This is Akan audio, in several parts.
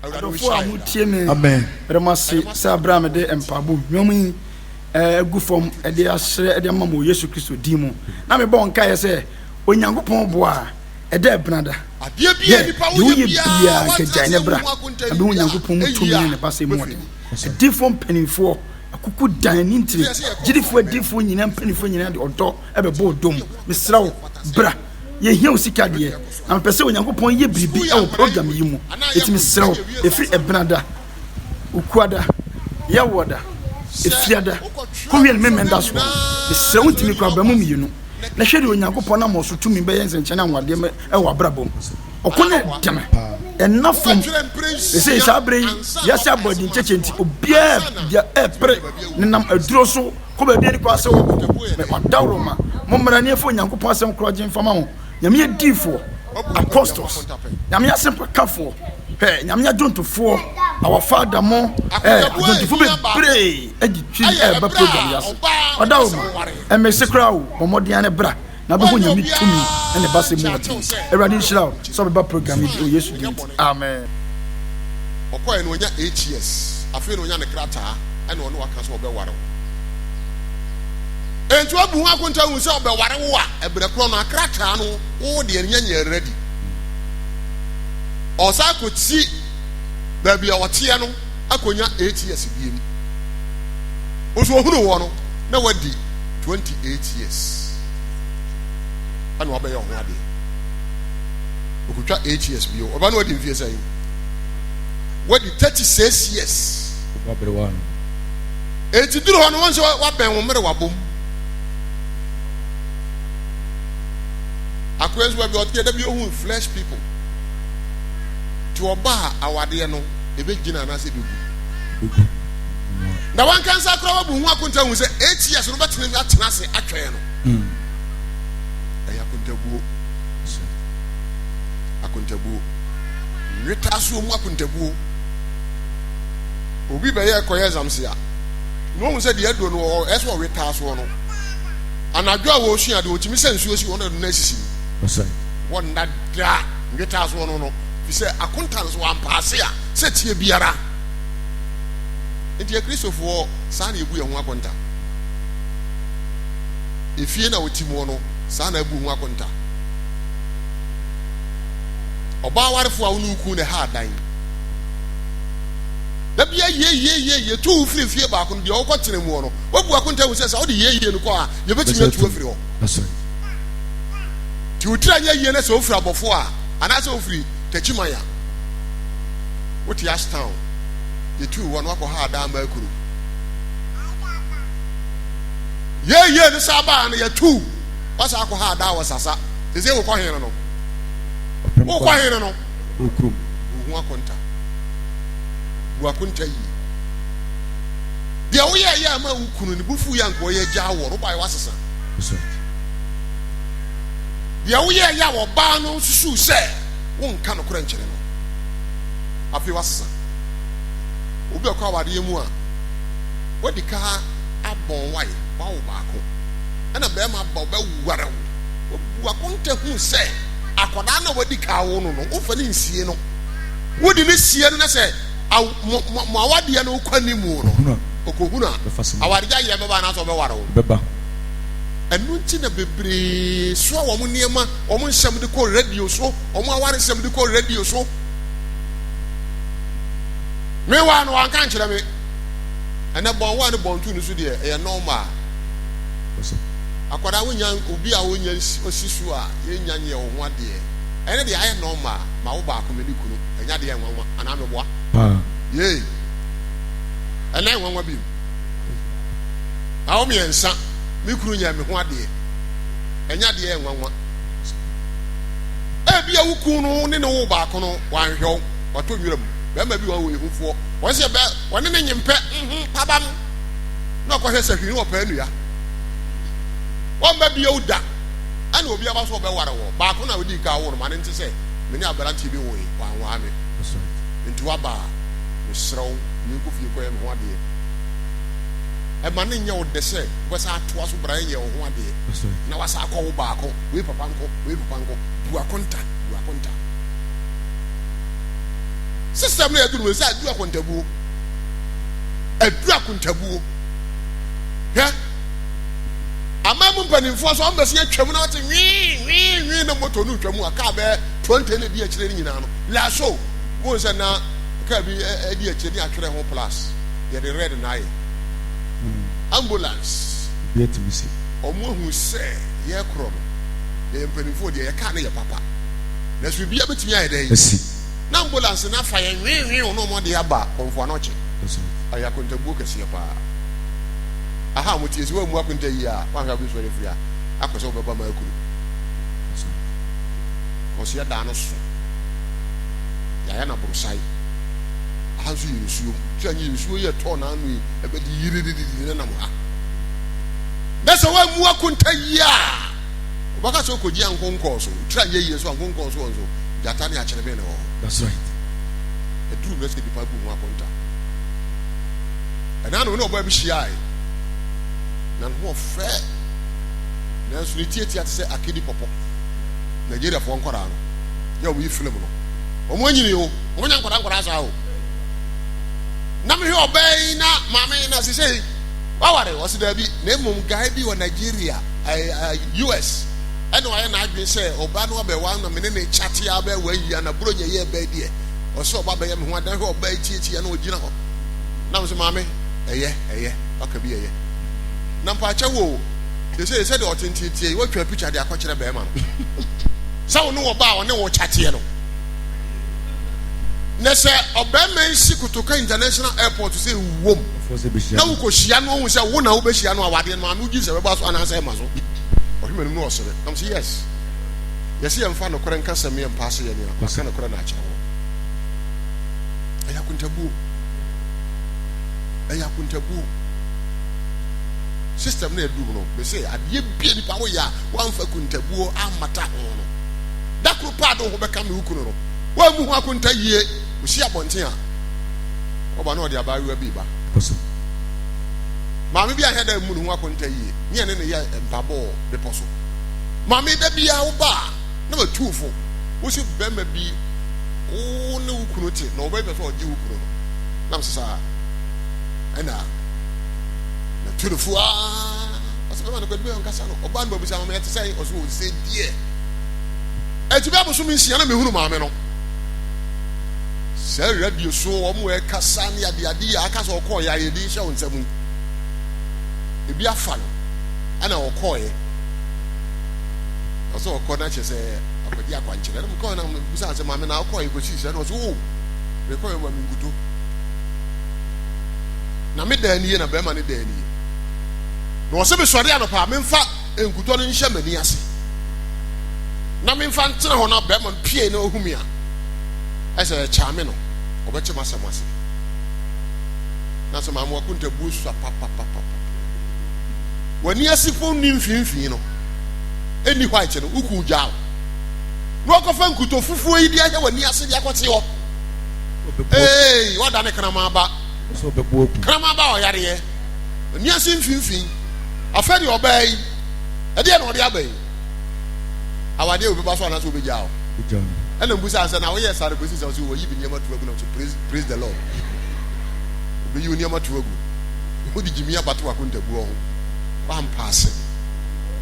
Adɔfoɔ a motie me, meda mo ase sɛ berɛ a mede mpaebɔ nnwom yi agu fam de ahyerɛ de ama mo wɔ Yesu Kristo din mu, na mebɔ nkaeɛ sɛ Onyankopɔn boa a, ɛda ɛbenada, yɛ deɛ woyɛ biara nka gyae ne bra na bɛhu Onyankopɔn mu tumi ne ne basa mu ɔden. Adiyifoɔ mpanimfoɔ, akuku dan ne ntire, gyidifoɔ adiyifoɔ nyinaa mpanimfoɔ nyinaa de ɔdɔ bɛbɔ ɔdɔ mu. Mesrɛ wo, bra. Yɛhia wo sika deɛ, na mepɛ sɛ Onyankopɔn yɛ biribi wɔ program yi mu. Enti mesrɛ wo, ɛfiri Ɛbenada, Okuada, Yawoada, Efiada, kɔwie no Memenda soɔ no, mesrɛ wo ntumi kɔ aba mu mmienu, na hwɛ deɛ Onyankopɔn nam wɔ so tumi bɛyɛ nsɛnkyerɛnne anwanwadeɛ wɔ w'abrabɔ mu. Ɔko no ɛdene, ɛnna fam. Ɛsei saa berɛ yi, wiase abɔ adi nkyɛkyɛ nti, obiara ɛrepere nenam aduro so Kɔ baabi a ɛni kwan sɛ wɔkɔ. Mɛ ɔdawuroma, mommra ne yɛmfa Onyankopɔn asɛm korɔgye mfa ma mo. Nyame adiyifoɔ, apostles, Nyame asɛmpakafoɔ, hwɛ, Nyame adwontofoɔ, our father mo, eh, adwontofo bebree adi twi ɛreba program yi ase. Ɔdawuroma, ɛmmese koraa o, bɔ mmɔden ara ne bra na bɛhu Nyame tumi ne ne basa mu ɔden. Awurade nhyira wo sɛ wobɛba program yi bi wɔ Yesu din nti, amen. Ɔkɔɛ no wanya 8 years, afei na onya ne krataa, ɛna ɔne waka sɛ ɔbɛware wo. Enti wabu ho akonta hu sɛ ɔbɛware wo a, ɛbrɛ korɔ no akrataa no wo deɛ nya nyɛ ready. Ɔsan akɔti baabi a ɔteɛ no akɔnya 8 years biem. Nso ohunu wɔ no na wadi 28 years. Ɛna wabɛyɛ ɔho adeɛ. Okotwa 8 years bio. Ɔba no wadi mfie sɛn? Wadi 36 years. Enti duru hɔ no wɔn sɛ wabɛn wo mmere wabom. Akoa nso baabi ɔteɛ da bi ohun flesh people. Ti ɔba a awadeɛ no ebegyina anaasɛ ebegu. Na wankansa koraa wabu ho akonta hu sɛ 8 years no bɛtena atena ase atwɛn no. Ɛyɛ akontabuo. Akontabuo. Nwetaa so mu akontabuo. Obi bɛyɛ kɔyɛ exams a, na ohun sɛ deɛ aduro no wɔ hɔ, ɛsɛ ɔwe taa soɔ no. Anadwo a wɔresua adeɛ, wɔtumi sɛ nsuo si wɔn na ɛno asisi mu. Wɔnna da nwe taa soɔ no no, fi sɛ akonta nso wampaase a, sɛ tie biara. Nti Akristofoɔ, saa na yɛbu yɛn ho akonta. Efie na wɔte mu no, saa na abu ho akonta. Ɔbaa warefoɔ a wo ne wo kun na ɛha adan. Da bia yie yie yie yie tu wo firi fie baako no deɛ wokɔ tena mu hɔ no, woabu akonta hu sɛ sɛ wode yie yie no kɔ a yɛbɛtumi atu afiri hɔ. Nti wo tiri anyɛ yie na sɛ wofiri abɔfoɔ a anaasɛ wofiri Takyiman a wote Ashtown yɛtuu hɔ no wakɔ ha adan ama akuro. Yie yie no saa baa no yɛtuu wasa akɔ ha adan wɔ Sasa. Te sɛ wokɔ he no no? Wokɔ he no no? Bu ho akonta. Bu akonta yie. Deɛ woyɛɛ yɛ ama wo kunu ne bo fuu yɛ anka ɔyɛ agyaa woɔ no wobaeɛ woasesa. Deɛ woyɛɛ yɛ a ɔbaa no susuu sɛ wonka nokorɛ nkyerɛ no, afei woasesa. Obi bɛkɔ awadeɛ mu a, wadi ka abɔn wae, wawo baako, ɛna bɛrima aba ɔbɛware wo. Wabu akonta hu sɛ akwadaa no a wadi ka awo no no, womfa no nsie no. Wode no sie no na sɛ aw mo mo mo awadeɛ no kɔ anim no, ɔkɔhunu a, awaregyaeɛ bɛba anaasɛ ɔbɛware wo. Bɛba. Ɛno nti na bebree soa wɔn nneɛma, wɔn nsɛm de kɔ radio so, wɔn awaresɛm de kɔ radio so. Me waa no wanka nkyerɛ me. Ɛnɛ bɔn waa ne bɔn tu no so deɛ ɛyɛ normal. Akwadaa wonya obi a wonya osi so a yɛnya nyɛ wo ho adeɛ. Ɛne deɛ ayɛ normal ma wo baako me ne kunu ɛnya deɛ nwanwa anaa meboa. Yee. Ɛnɛ nwanwa bi. Awo mmiɛnsa, me kunu nyɛ me ho adeɛ. Ɛnyɛ adeɛ nwanwa. Ebia wo kunu no ne ne wo baako no wanhwɛ wo, watɔ nwura mu. Bɛrima bi wɔ hɔ ehufoɔ. Wɔn sɛ bɛ wɔne ne nyempɛ mhm pabam. Na ɔkɔhwɛ sɛ hwii ne ɔpɛ nnua. Wɔmma bio da. Ɛna obi aba so ɔbɛware wɔ. Baako na odi ka wo no ma ne nte sɛ me ne aberanteɛ bi woe, wanwaa me. Nti waba a, mesrɛ wo, yɛnkɔ fie kɔyɛ me ho adeɛ. Ɛma no nyɛ wo dɛ sɛ wobɛsan atoa so bra nyɛ wo ho adeɛ na wasan akɔ wo baako, wei papa nko, wei papa nko. Bu akonta, bu akonta. System no yɛduru no sɛ aduru akontabuo. Aduru akontabuo. Hwɛ. Aman mu mpanimfoɔ so ɔmbɛsi atwam na ɔte nwii nwii nwii na moto no twam a kaa bɛyɛ 20 na di akyire no nyinaa no. Laso. Mo sɛ na kaa bi adi akyire ne atwerɛ ho plus yɛde red na ayɛ. Ambulance. Bi atumi si. Wɔn ahu sɛ yɛkorɔ no yɛyɛ mpanimfoɔ deɛ yɛ kaa no yɛ papa. Nanso biribiara bɛtumi ayɛ dɛn? Asi. Na ambulance no afa yɛn nwenwen na wɔde aba Kɔmfo Anɔkye. Ɛyɛ akontabuo kɛseɛ paa. Aha a wɔtie sɛ woammu akonta yie a, woanhwɛ a wobɛsɔre afiri ha akɔ sɛ wobɛba Maakuru. Kɔso yɛda no so. Yɛayɛ no aborosae. Aha nso yɛ nsuo. Sɛ anyɛ nsuo yɛ tɔɔ n'ano yi, ɛbɛde yiridididi ne nam ha. Na sɛ woammu akonta yie a, Wobɛka sɛ wokɔgye ankonkɔn so, wo tiri anyɛ yie nso ankonkɔn so wɔ nso, gyata ne akyereben na ɛwɔ hɔ. That's right. Ɛduru mmerɛ sɛ nipa bu ho akonta. Ɛna no ne ɔbaa bi hyiae, na ne ho ɔfɛ, nanso ne tiatia te sɛ akedi pɔpɔ. Nigeriafoɔ nkwadaa no, yɛ wɔn yi film no, wɔn anyini o, wɔn nyɛ nkwadaa nkwadaa saa o. Na mehwɛ ɔbaa yi na maame yi na sisei waware, ɔsi daabi, na mmom guy bi wɔ Nigeria. US ɛna wayɛ n'adwene sɛ ɔbaa no abɛwa na mene ne kyate abɛwa yi ana buronya yi ɛbɛɛ deɛ ɔsɛ ɔba bɛyɛ me ho adan hwɛ ɔbaa yi tietie na ɔgyina hɔ na mo sɛ maame ɛyɛ ɛyɛ waka bi ɛyɛ na mpaakyɛ wo sɛ sɛ deɛ ɔtenteetie yi watwa pikya de akɔkyerɛ bɛrima no sɛ wo ne ɔbaa ɔne wo kyateɛ no na sɛ ɔbɛrima yi si Kotoka International Airport sɛ wom na wokɔhyia no ohu sɛ wo na wobɛhyia no awadeɛ no maame wogye sɛ bɛba so anaasɛ ɛma so ɔhwɛ m'anim na ɔsere nam sɛ yes yɛsɛ yɛmfa nokorɛ nka sɛm yɛ mpa ase yɛ nea maka nokorɛ na akyerɛ wɔ ɛyɛ akontabuo ɛyɛ akontabuo system no ɛdum no mese adeɛ bia nipa woyɛ a woamfa akontabuo ammata ho no da koro paa de wo ho bɛka me wo kunu no woammu ho akonta yie osi abɔnten a ɔba na ɔde abaayewa bi ba. Maame bi anhwɛ da mmu ne ho akonta yie ne ɛne ne yɛ mpaabɔ wɔ bepɔ so. Maame da biara wo ba a na matu wo fo. Wo se bɛrima bi wo ne wo kunu te na ɔbɛyɛ pɛ sɛ ɔgye wo kunu no. Na mese saa ɛna matu no fo aa. Ɔsɛ bɛrima no kwadu bɛyɛ ɔnkasa no. Ɔbaa no babisa maame ɛte sɛn ɔsɛ ɔsɛ deɛ. Ɛti bɛ abosome nsia na mehunu maame no. Sɛ radio so wɔn ɛkasa ne adeade yi a aka sɛ ɔkɔɔ yɛ a yɛde hyɛ wɔn nsam yi ebi afa no ɛna ɔkɔɔyɛ ɔsɛ ɔkɔ na kyerɛ sɛ akɔgye akwankyerɛ ɛna mekɔɔ na bisa sɛ maame na ɔkɔɔ yɛ kɔsi sɛ na ɔsɛ o mekɔɔ yɛ ma me nkuto na me dan nie na bɛrima ne dan nie na ɔsɛ mesɔre anɔpa memfa nkutɔ no nhyɛ m'ani ase na memfa ntena hɔ na bɛrima no pie na ɔhu me a ɛsɛ ɛkyaa me no ɔbɛte m'asɛm ase na sɛ maame wakontabuo sua papapapa w'ani ase po nni mfimfini no ɛnni white no woku gyaw na wakɔfa nkuto fufuo yi de ahyɛ w'ani ase de akɔte hɔ ee wada ne kraman ba kraman ba ɔyareɛ ani ase mfimfini afɛ deɛ ɔbaa yi ɛdeɛ na ɔde aba yi awadeɛ obi ba so anaasɛ obɛgyaa wo ɛna mbusa sɛ na woyɛ saa no kɔsi sɛ ɔsɛ wɔyi bi nneɛma to agu na ɔsɛ praise praise the lord obɛyi wo nneɛma to agu wode gyimi abato akontabuo ho wampa ase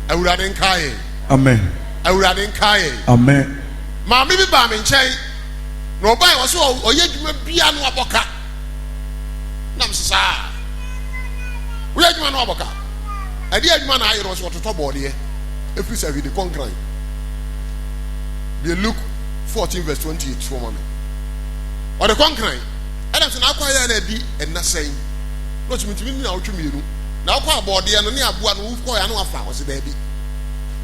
awurade nka yɛn amen awurade nka yɛn amen maame bi baa me nkyɛn na ɔbae ɔsɛ ɔyɛ adwuma bia no abɔ ka nam sɛ saa woyɛ adwuma no abɔ ka ɛdeɛ adwuma na ayɛ no ɔsɛ ɔtotɔ bɔɔdeɛ ɛfiri sɛ hwede kɔnkran deɛ Luke 14 verse 28 soɔ ma me ɔde kɔnkran ɛna sɛ n'akɔ ayɛ na ɛdi ɛnna sɛn na ɔsɛ mentumi nni awotwe mmienu na akɔ abɔɔdeɛ no ne aboa no wokɔ ya no wafa ɔsɛ daabi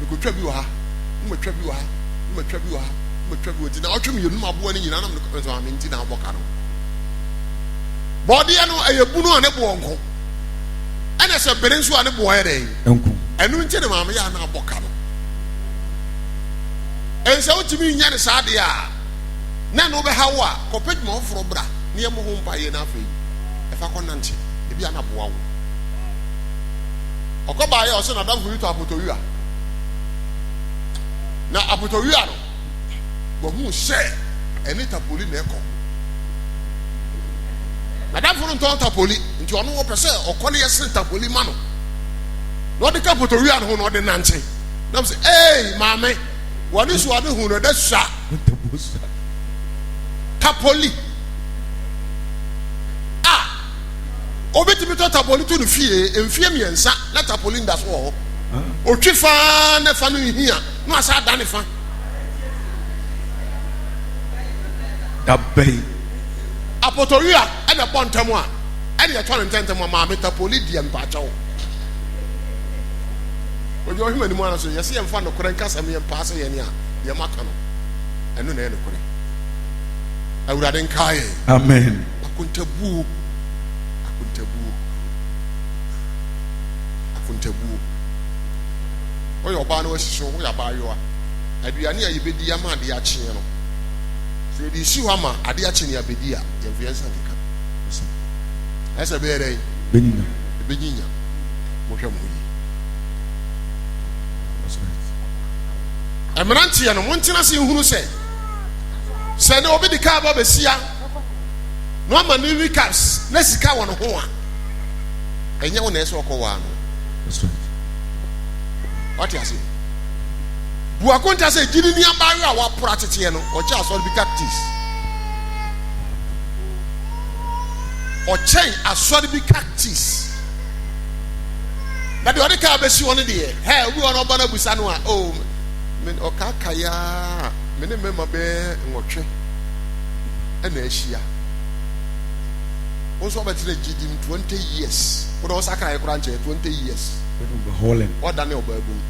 mekɔtwa bi wɔ ha na matwa bi wɔ ha na matwa bi wɔ ha na matwa bi wɔ nti na awotwe mmienu ma aboa no nyinaa na mekɔ sɛ maame nti na abɔ ka no bɔɔdeɛ no ɛyɛ bunu a ne boɔ nko ɛna sɛ bere nso a ne boɔ yɛ dɛn nko ɛno nti ne maame yɛ a na abɔ ka no ɛnsɛ wotumi nyɛ no saa deɛ a na ɛno bɛha wo a kɔpɛ dwuma foforɔ bra ne yɛmmɔ ho mpaeɛ no afei ɛfa kɔ nante ebi a na boa wo ɔkɔ baayɛ ɔsɛ n'adamfo bi tɔ apotowia na apotowia no wɔhu sɛ ɛne tapoli na ɛkɔ. N'adamfo no ntɔn tapoli, nti ɔno ɔpɛ sɛ ɔkɔ no yɛsene tapoli ma no. Na ɔde ka potowia no ho na ɔde nante. Na sɛ, ee maame, wɔne so ade hu no ɛda sua. Tapoli. A obetumi tɔ tapoli to no fie mfie mmiɛnsa na tapoli nda so wɔ hɔ. Otwi faa na fa no nhia na wasa ada ne fa. Dabɛn. Apɔtɔwia na ɛbɔ ntɛm a ɛna ɛtɔ no ntɛntɛm a maame tapoli deɛ mpaakyɛw. Ogyina ɔhwɛ m'anim ara so yɛsɛ yɛmfa nokorɛ nka sɛm yɛn paa sɛ yɛn a deɛ maka no ɛno na ɛyɛ nokorɛ. Awurade nkaa yɛn. Amen. Akontabuo akontabuo akontabuo. Woyɛ ɔbaa na wasi so woyɛ abaayewa aduane a yɛbɛdi ama adeɛ akyeɛ no Sɛ yɛde resi hɔ ama ade akye ne abedi a, yɛmfa yɛn nsa nkeka. Ayɛ sɛ ɛbɛyɛ dɛn? Ɛbɛnyinya. Ɛbɛnyinya. Monhwɛ mo ho yie. Mmeranteɛ no, montena ase nhunu sɛ, sɛ ne obi de kaa ba bɛsia na wama ne recaps na sika wɔ ne ho a, ɛnyɛ wo na ɛsɛ ɔkɔwaa no. Wate aseɛ? Bu akonta sɛ gyidi ni abaayewa a wapora teteɛ no, ɔkyɛ asɔre bi cactus. Ɔkyɛn asɔre bi cactus. Na deɛ ɔde kaa bɛsi hɔ no deɛ, hɛ, obi wɔ no ɔba no abusa no a, oh, me ɔkaakae a, me ne mmarima bɛyɛ nwɔtwe ɛna ahyia. Wo nso wabɛtena gyidi mu 20 years. Wode ɔsakra yɛ koraa nkyɛn 20 years. Wadane ɔbaabun.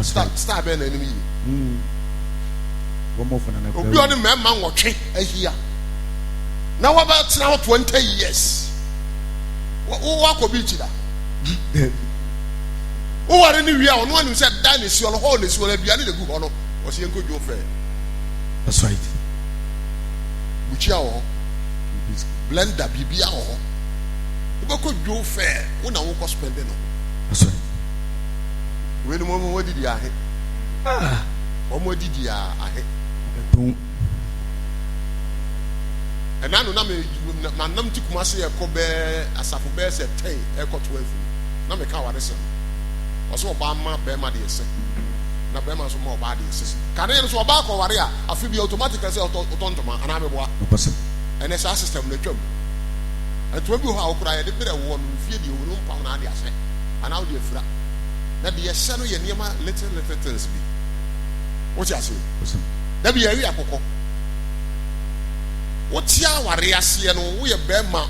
Star star bɛn na anim yie. Hmm. Obi a ɔne mmarima nwɔtwe ahyia na wabɛtena hɔ 20 years. Wakɔ beach da. Woware ne wie a ɔno anim sɛ dan na esi hɔ no hall na esi hɔ no aduane na egu hɔ no ɔsi yɛn kɔ dwo fɛ. That's right. Bukyia wɔ hɔ. Blender biribiara wɔ hɔ. Wobɛkɔ dwo fɛ wo na wokɔ spend no. That's right. Weinom wɔn adidi ahe? Ah. Wɔn adidi ahe? Ɛdɔn. Ɛna no na me na nam ti Kumasi ɛkɔ bɛɛ asafo bɛɛ sɛ 10 ɛkɔ 12 na meka aware sɛm. Ɔsɛ ɔbaa ma bɛrima deɛ sɛ na bɛrima nso ma ɔbaa deɛ sɛ. Kane no so ɔbaa kɔware a afe bi automatic sɛ ɔtɔ ɔtɔ ntoma anaa meboa. Ɛnɛ saa system no atwam. Ntoma bi wɔ hɔ a wokora yɛde brɛ woɔ no mfie deɛ wɔn mpaw na ade ahyɛ anaa wode afira. Na deɛ ɛhyɛ no yɛ nneɛma little little things bi. Wote aseɛ? Da bi yɛwe akokɔ. Wote aware aseɛ no, woyɛ bɛrima,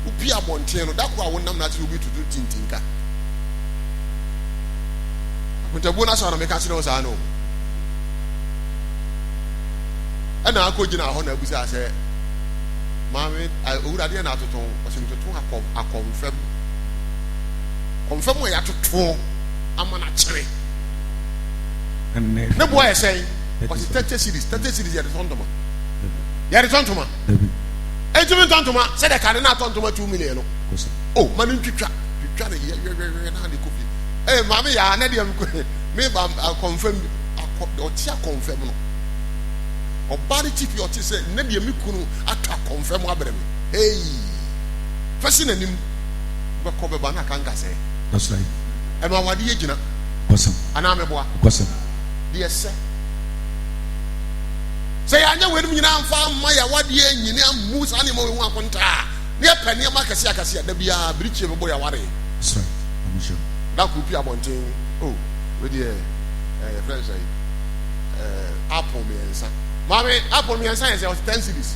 wopie abɔnten no, da koro a wonam no ase obi tutu tintinka. Akontabuo no asɔ na meka kyerɛ wo saa no. Ɛna akɔ gyina hɔ na abusa sɛ, maame, owura deɛ na atoto, ɔsɛ metoto akɔ akɔmfam. Kɔmfam a yɛatoto ama no akyere. Ne boa yɛ sɛn? Ɔsi 30 cedis. 30 cedis yɛde tɔ ntoma. Yɛde tɔ ntoma. Ɛntumi ntɔ ntoma sɛdeɛ kane na atɔ ntoma 2 million no. O ma no ntwitwa. Twitwa no yɛyɛyɛyɛ na ade kɔ fie. Ee maame yaa na deɛ me ba akɔmfam akɔ ɔte akɔmfam no. Ɔbaa no ti fi ɔte sɛ ne deɛ me kunu atɔ akɔmfam abrɛ me. Hey! Fɛsi n'anim. Bɛkɔ bɛba na aka nkasɛɛ. That's right. Ɛma awade yɛ gyina. Kwasɛm. Anaa meboa. Kwasɛm. Deɛ sɛ. Sɛ yɛanyɛ weinom nyinaa amfa amma yɛ awadeɛ nyini ammu saa nneɛma wei ho akontaa na yɛpɛ nneɛma akɛseɛ akɛseɛ a, da biara birikyie bɛbɔ yɛ awareɛ. That's right. I'm sure. Da koro pie abɔnten, oh, wei deɛ eh, yɛfrɛ no sɛ eh, apple mmiɛnsa. Maame, apple mmiɛnsa yɛ sɛ ɔsɛ ten cedis.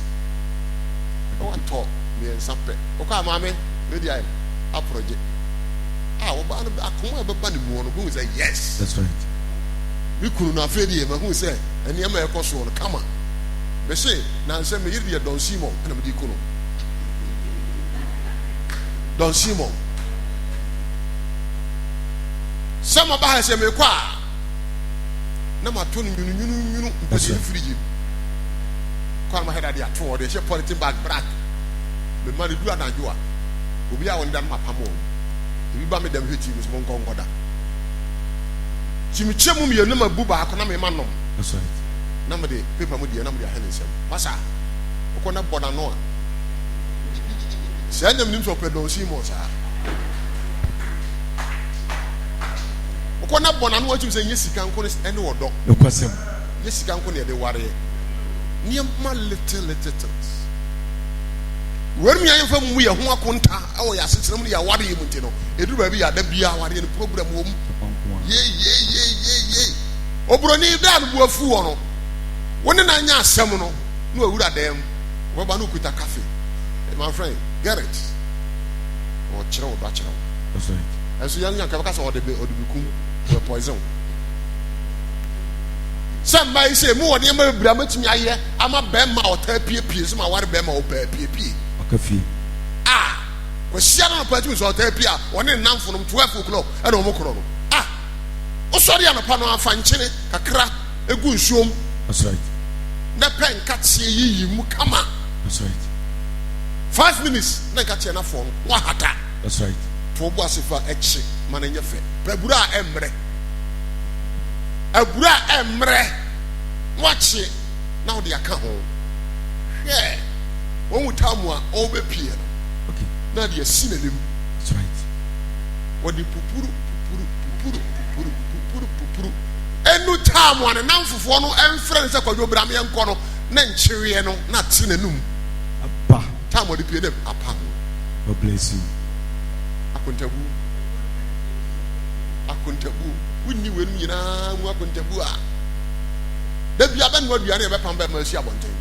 Watɔ mmiɛnsa pɛ. Wokɔ a maame, wei deɛ apple gye. A ɔbaa no akoma a ɛbɛba ne mu no, ɔbɛhu sɛ yes. That's right. Me kunu no afei deɛ mahu sɛ nneɛma a ɛkɔ soɔ no kama. Mese nansɛ me yere deɛ Don Simon ɛna mede ku no. Don Simon. Sɛ maba ha sɛ mekɔ a na mato no nwunu nwunu nwunu mpɛsɛ ne firigye mu. Kɔ a na mahɛ dade ato hɔ de ɛhyɛ polythene bag black. Mema no du anadwo a obi a wɔn da no mapam wɔn. Ebi ba me dɛm hwɛ TV so monkɔ nkɔda. Nti mekyɛ mu mmienu na mabu baako na mema nom. That's right. Na mede paper mu deɛ na mede ahwɛ ne nsam. Masa, wokɔ na bɔ n'ano a. Sɛ ɛna menim sɛ ɔpɛ Don Simon saa. Wokɔ na bɔ n'ano akyim sɛ nyɛ sika nko ne ɔdɔ. Nokwasɛm. Nyɛ sika nko na yɛde wareɛ. Nneɛma little little things. Weinom nyinaa yɛmfa mmu yɛn ho akonta wɔ yɛn asetena mu ne yɛn awareɛ mu nti no, ɛduru baabi yɛ ada biara awareɛ no program wɔ mu. Yei yei yei yei yei. Oburoni da a no bu afu wɔ no, wo ne no anya asɛm no, na wawura dan mu, wɔbɛba no okuta kafe. My friend, get it. Ɔkyerɛ wo dɔ akyerɛ wo. That's right. Ɛnso yɛn nyanka bɛka sɛ ɔde bɛ ɔde bɛ kum, ɔbɛ poison. Sɛ mmaa yi sɛ mu wɔ nneɛma bebree a mɛtumi ayɛ ama bɛrima a ɔtaa piepie sɛ ma ware bɛrima a ɔpɛ piepie. Ɔka fie. A kwasia no anɔpa tumi sɛ ɔtaa pie a ɔne ne nnamfo nom 12 o'clock ɛna wɔn korɔ no. A wosɔre anɔpa no afa nkyene kakra egu nsuom. That's right. Na pɛ nkateɛ yiyi mu kama. That's right. 5 minutes na nkateɛ no afɔ no wahata. That's right. To wo bo ase fa ɛkye ma no nyɛ fɛ. Pɛ aburo a ɛmmerɛ. Aburo a ɛmmerɛ na wakye na wode aka ho. Hwɛ wɔn mu taamu a ɔrebɛpie no na de asi n'anim. That's right. Wɔde pupuru pupuru pupuru pupuru pupuru pupuru. Enu taamu a ne namfofoɔ no ɛmfrɛ no sɛ kwadwo bra meɛnkɔ no na nkyeweɛ no na ate n'anum. Aba. Taamu ɔde pie no apa ho. God bless you. Akontabu. Akontabu. Wonni weinom nyinaa mu akontabu a. Da bia bɛnoa aduane a ɛbɛpam bɛma asi abɔnten.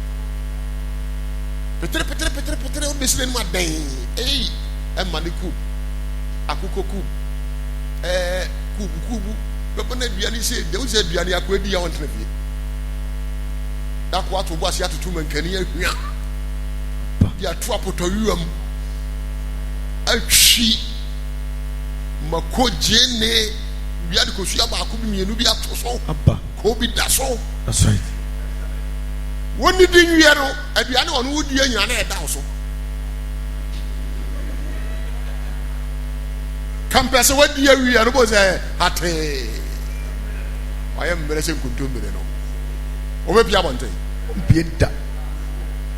Petere petere petere petere wode bɛsi n'anim adɛn. Ei, ɛma ne kub. Akokɔ kub. Ɛɛ kubu kubu. Bɛbɔ no aduane sɛ deɛ wosɛ aduane akɔ adi a ɔntena fie. Dako ato bo ase atoto mankani ahwia. De ato apɔtɔwia mu. Atwi mako gyeene wia de kosua baako bi mmienu bi ato so. Aba. Koo bi da so. That's right. Wɔnnidi nwie no, aduane a ɔno wodie nyinaa na ɛda wo so. Kampɛ sɛ wadi awie no bɔ sɛ hatee. Wayɛ mmerɛ sɛ nkontommire no. Wɔbɛpie abɔnten. Mpie da.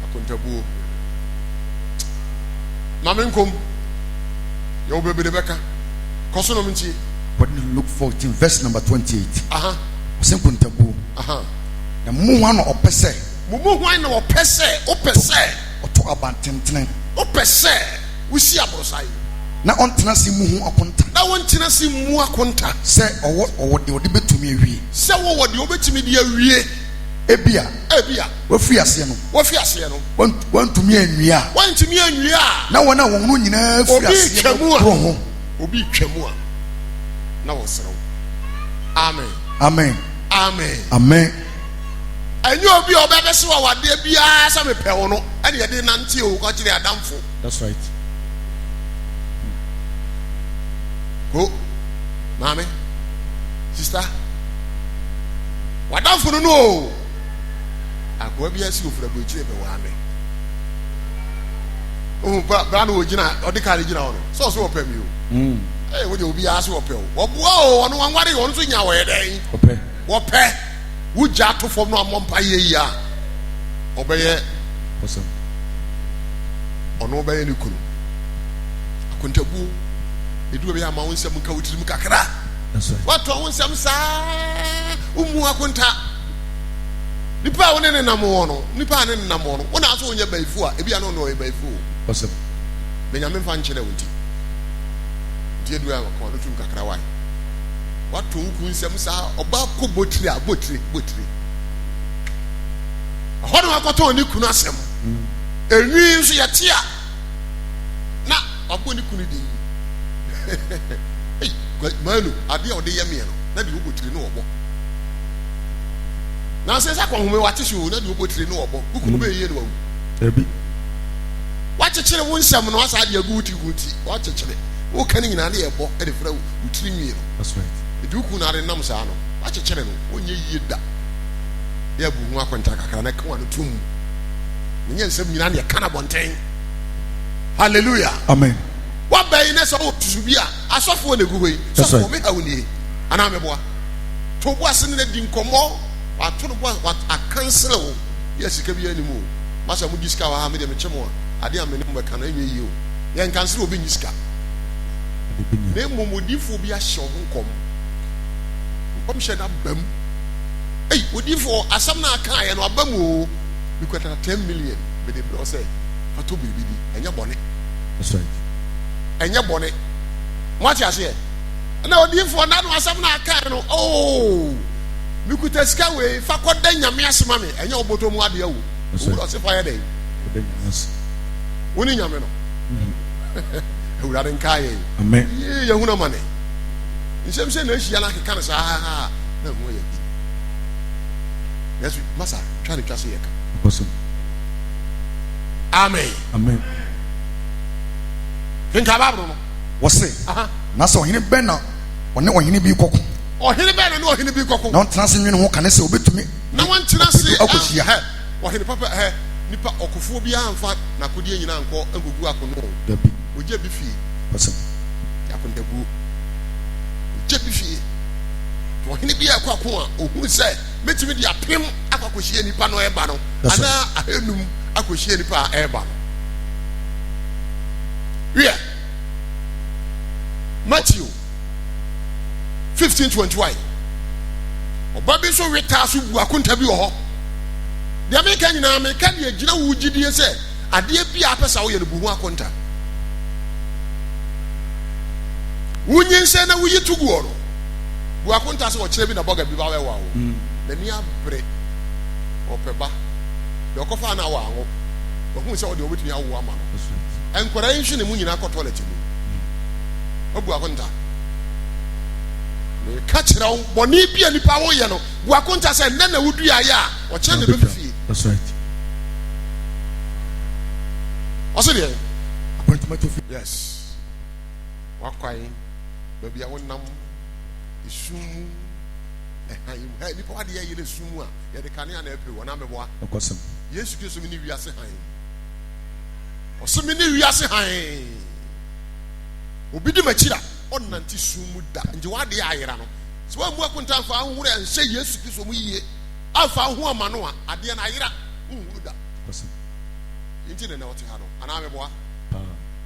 Akontabuo. Maame nkom. Yɛwɔ bebree bɛka. Kɔ so nom ntie. According to Luke 14 verse number 28. Aha. Ɔsɛ nkontabuo. Aha. Na mo mu hwan na ɔpɛ sɛ. Mo mu hwan na ɔpɛ sɛ wopɛ sɛ. Ɔtɔ abantentene. Wopɛ sɛ wosi aborosan. Na ɔntena ase mu ho akonta. Na wɔntena ase mu akonta. Sɛ ɔwɔ ɔwɔ deɛ ɔde bɛtumi awie. Sɛ wɔwɔ deɛ wɔbɛtumi de awie. Ebia. Ebia. Wafiri aseɛ no. Wafi aseɛ no. Wantumi anwie a. Wantumi anwie a. Na wɔn a wɔn no nyinaa firi aseɛ no koro ho. Obi twa mu a na wɔserew. Amen. Amen. Amen. Amen. Ɛnyɛ obi a ɔbɛbɛsi wɔ awadeɛ biara sɛ mepɛ wo no ɛna yɛde nante o kɔkyerɛ adamfo. That's right. Ko maame sista wadamfo no no o akoa bi asi ofura burokyire bɛ waa me ohun bra bra no ogyina ɔde kaa no gyina hɔ no sɛ ɔso ɔpɛ mi o ɛyɛ wo de obiara so ɔpɛ o ɔboa o ɔno wanware ɔno nso nya wɔyɛ dɛn Ɔpɛ. wɔpɛ wogya ato fam no ammɔ mpa yie yie a ɔbɛyɛ Awesome. ɔno ɔbɛyɛ ne kunu akontabuo edu baabi ama wo nsɛm nka wo tirim kakra That's right. watɔ wo nsɛm saa womu akonta nipa a wo ne ne nam wɔ no nipa a ne ne nam wɔ no wo na aso wonyɛ bayifu a ebi a no ɔno ɔyɛ bayifu o Awesome. na nyame mfa nkyerɛ wo nti nti edu a kɔn no tum kakra wae watɔ wo ku nsɛm saa ɔbaa kɔ botire a botire botire ɛhɔ na wakɔtɔn ne kunu asɛm enwi nso yɛte a na wabɔ ne kunu din ei manu adeɛ a ɔde yɛ meɛ no na deɛ ɔbɔ tire no ɔbɔ na sɛ sɛ akɔnhome wate so na deɛ ɔbɔ tire no ɔbɔ wo kunu bɛyɛ yie no wawu Dabi. wakyekyere wo nsɛm no asa de agu wo tiri ho ti wakyekyere woka no nyinaa ne yɛbɔ de frɛ wo tiri nwi no That's right. nti wo kunu na ade nam saa no wakyekyere no wonyɛ yie da yɛ abu ho akonta kakra na ka wa no tom na nyɛ nsɛm nyinaa ne yɛka no abɔnten hallelujah Amen. waba yi na sɛ wɔ tusu bi a asɔfoɔ na egu hɔ yi That's sɔfoɔ right. me ha wo nie anaa meboa to bo ase ne na di nkɔmmɔ wato no bo a akansere wo yɛ sika bi anim o masa mo di sika wɔ ha me deɛ mekye mo a adeɛ a me ne mo bɛka no ɛnyɛ yie o. Yɛnka sɛ obi nyi sika. Na mmom odiyifoɔ bi ahyɛ wo ho nkɔm. Nkɔmhyɛ no aba mu. Ei, odiyifoɔ, asɛm no a akaeɛ no aba mu o. Mekuta 10 million mede brɛ wo sɛ fa tɔ biribi di. Ɛnyɛ bɔne. That's right. Ɛnyɛ bɔne. Moate aseɛ? Ɛna odiyifoɔ na no asɛm no a akaeɛ no, oo, mekuta sika wei, fa kɔda Nyame ase ma me. Ɛnyɛ wo bɔtɔ mu adeɛ o. Owura ɔse fa yɛ dɛn? Kɔda Nyame ase. Wo ne Nyame no. Awurade nkaa yɛn. Amen. Yee, yɛhunu amane. Nsɛm sɛ na ahyia no akeka no saa na ho ayɛ bi. Nanso masa twa ne twa se yɛka. Ɔkɔso. Amen. Amen. Kenka Bible no. Wɔse, na sɛ ɔhene bɛn na ɔne ɔhene bi kɔko. Ɔhene bɛn na ne ɔhene bi kɔko. Na ɔntena ase nwene ho kane sɛ obetumi. Na wɔntena ase akɔhyia. Ɔhene papa hɛ nipa ɔkofoɔ biara nfa n'akodeɛ nyinaa nkɔ nkɔgu akono o. Dabi. Ɔgya bi fie. Kwasɛm. Yɛ akontabuo. Ɔgya bi fie. Nti ɔhene biara ɛkɔ ako a, ɔhunu sɛ mɛtumi de apem akɔ akɔhyia nipa no ɛreba no, anaa ahanum akɔhyia nipa a ɛreba no. Wiɛ, Matthew 15:21. Ɔba bi nso we taa so bu akonta bi wɔ hɔ. Deɛ meka nyinaa meka deɛ gyina wo gyidie sɛ adeɛ bi a apɛ sɛ woyɛ no bu ho akonta. Wonyinsɛn na woyi to guɔ no, bu akonta sɛ ɔkyerɛ bi na bɔga bi ba bɛwa wo. Mm. N'ani abere, ɔpɛ ba. Deɛ ɔkɔfa no a wanwo. Wahu sɛ ɔdeɛ ɔbɛtumi awo ama no. Nkwadaa yi nso ne mu nyinaa kɔ toilet mu. Wabu akonta. Meka kyerɛ wo, bɔne bi a nipa woyɛ no, bu akonta sɛ nnɛ na woduaeɛ a, ɔkyena na ɛbɛfifie. That's right. Ɔse deɛ? Akwantuma to fi. Yes. Wakwan, baabi a wonam, esum mu, ɛhan mu. Hɛ, nipa wadeɛ yɛ no esum mu a, yɛde kanea na ɛpere wɔ na meboa. Ɔkɔsɛm. Yesu Kristo mi ne wiase han. Ɔse me ne wiase hann. Obi di m'akyiri a, ɔnnante sum mu da. Nti w'adeɛ ayera no, sɛ woammu akonta amfa ahohoro anhyɛ Yesu Kristo mu yie, amfa wo ho amma no a, adeɛ no ayera, wonhunu da. Nti na ɛnɛ ɔte ha no, anaa meboa?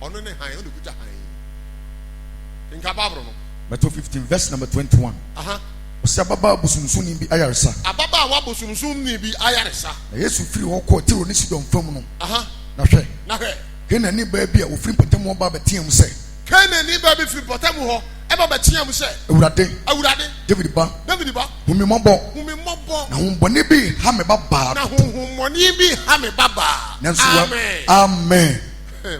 Ɔno ne hann, ɔna okuta hann yi. Kenkan Bible no. Matthew 15 verse number 21. Aha. Ɔsɛ ababaa bosomsomni bi ayaresa. Ababaawa bosomsomni bi ayaresa. Na Yesu firi hɔ kɔɔ Tiro ne Sidon fam no. Aha. Na hwɛ. Na hwɛ. Kanaanni baa bi a ɔfiri mpɔtam hɔ ba bɛteaam sɛ. Kanaanni baa bi firi mpɔtam hɔ ba bɛteaam sɛ. Awurade. Awurade. Dawid ba. Dawid ba. Hu me mmɔbɔ. Hu me mmɔbɔ. Na honhommɔne bi reha me babaa. Na honhommɔne bi reha me babaa. Nanso wa. Amen. Amen.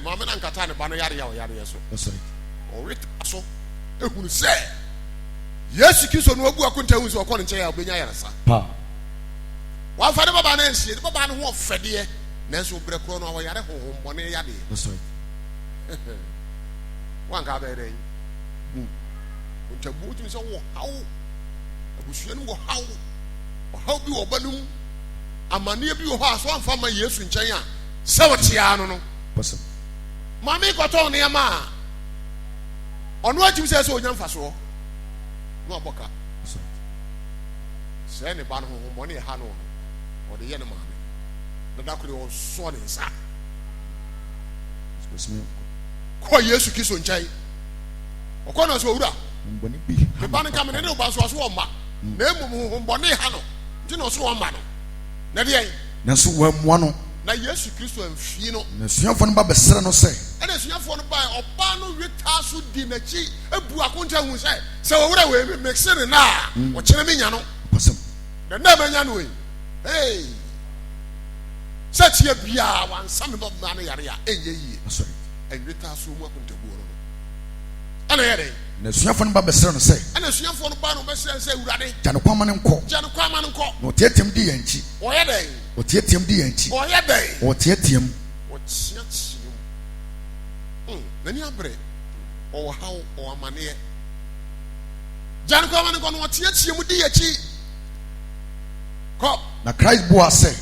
Maame no ankata ne ba no yareɛ a ɔyareɛ so. That's right. Ɔwe taa so ehunu sɛ Yesu Kristo no abu akonta hu sɛ ɔkɔ ne nkyɛn a ɔbɛnya ayaresa. Pa. Wamfa ne babaa no ansie. Ne babaa no ho ɔfɛdeɛ. Nanso berɛ korɔ no a ɔyare honhommɔne yadeɛ. That's right. Wanka abɛyɛ dɛn? Bu. Ntabuo wotumi sɛ wɔ haw. Abusua no wɔ haw. Ɔhaw bi wɔ ɔba no mu. Amanneɛ bi wɔ hɔ a so amfa ma Yesu nkyɛn a sɛ ɔte ara no no. Maame kɔtɔn nneɛma a ɔno atumi sɛ sɛ ɔnya mfasoɔ na wabɔ ka. Sɛ ne ba no honhommɔne ɛha no no ɔde yɛ ne maame. Na da koro ɔsɔ ne nsa kɔ Yesu Kristo nkyɛn. Ɔkɔ na sɛ owura, me ba no nka mene ne wo ba nso ɔso ɔmma, na mmom honhommɔne ha no nti na ɔso ɔmma no. Na deɛn? Nanso wammua no. Na Yesu Kristo amfii no. Na asuafoɔ no ba bɛsrɛ no sɛ. Ɛna asuafoɔ no bae, ɔbaa no wetaa so di n'akyi bu akonta hu sɛ, sɛ owura wei me mese ne na a, ɔkyena menya no. Na nna manya no yi. Hey! Sɛ teɛ biara wansa me ba mmaa no yare a, ɛnyɛ yie. Ɛnwetaasoɔ mu akontabuo no no. Ɛna ɛyɛ dɛn? Na asuafoɔ no ba bɛsrɛ no sɛ. Ɛna asuafoɔ no ba no bɛsrɛ no sɛ, Awurade. Gya no kwan ma no nkɔ. Gya no kwan ma no nkɔ. Na ɔteateam di yɛn akyi. Ɔyɛ dɛn? Ɔteateam di yɛn akyi. Ɔyɛ dɛn? Ɔteateam. Ɔteateam. Hmm, n'ani abere. Ɔwɔ haw, ɔwɔ amaneɛ. Gya no kwan ma no nkɔ na ɔteateam di yɛn akyi. Kɔ. Na Christ buaa sɛ.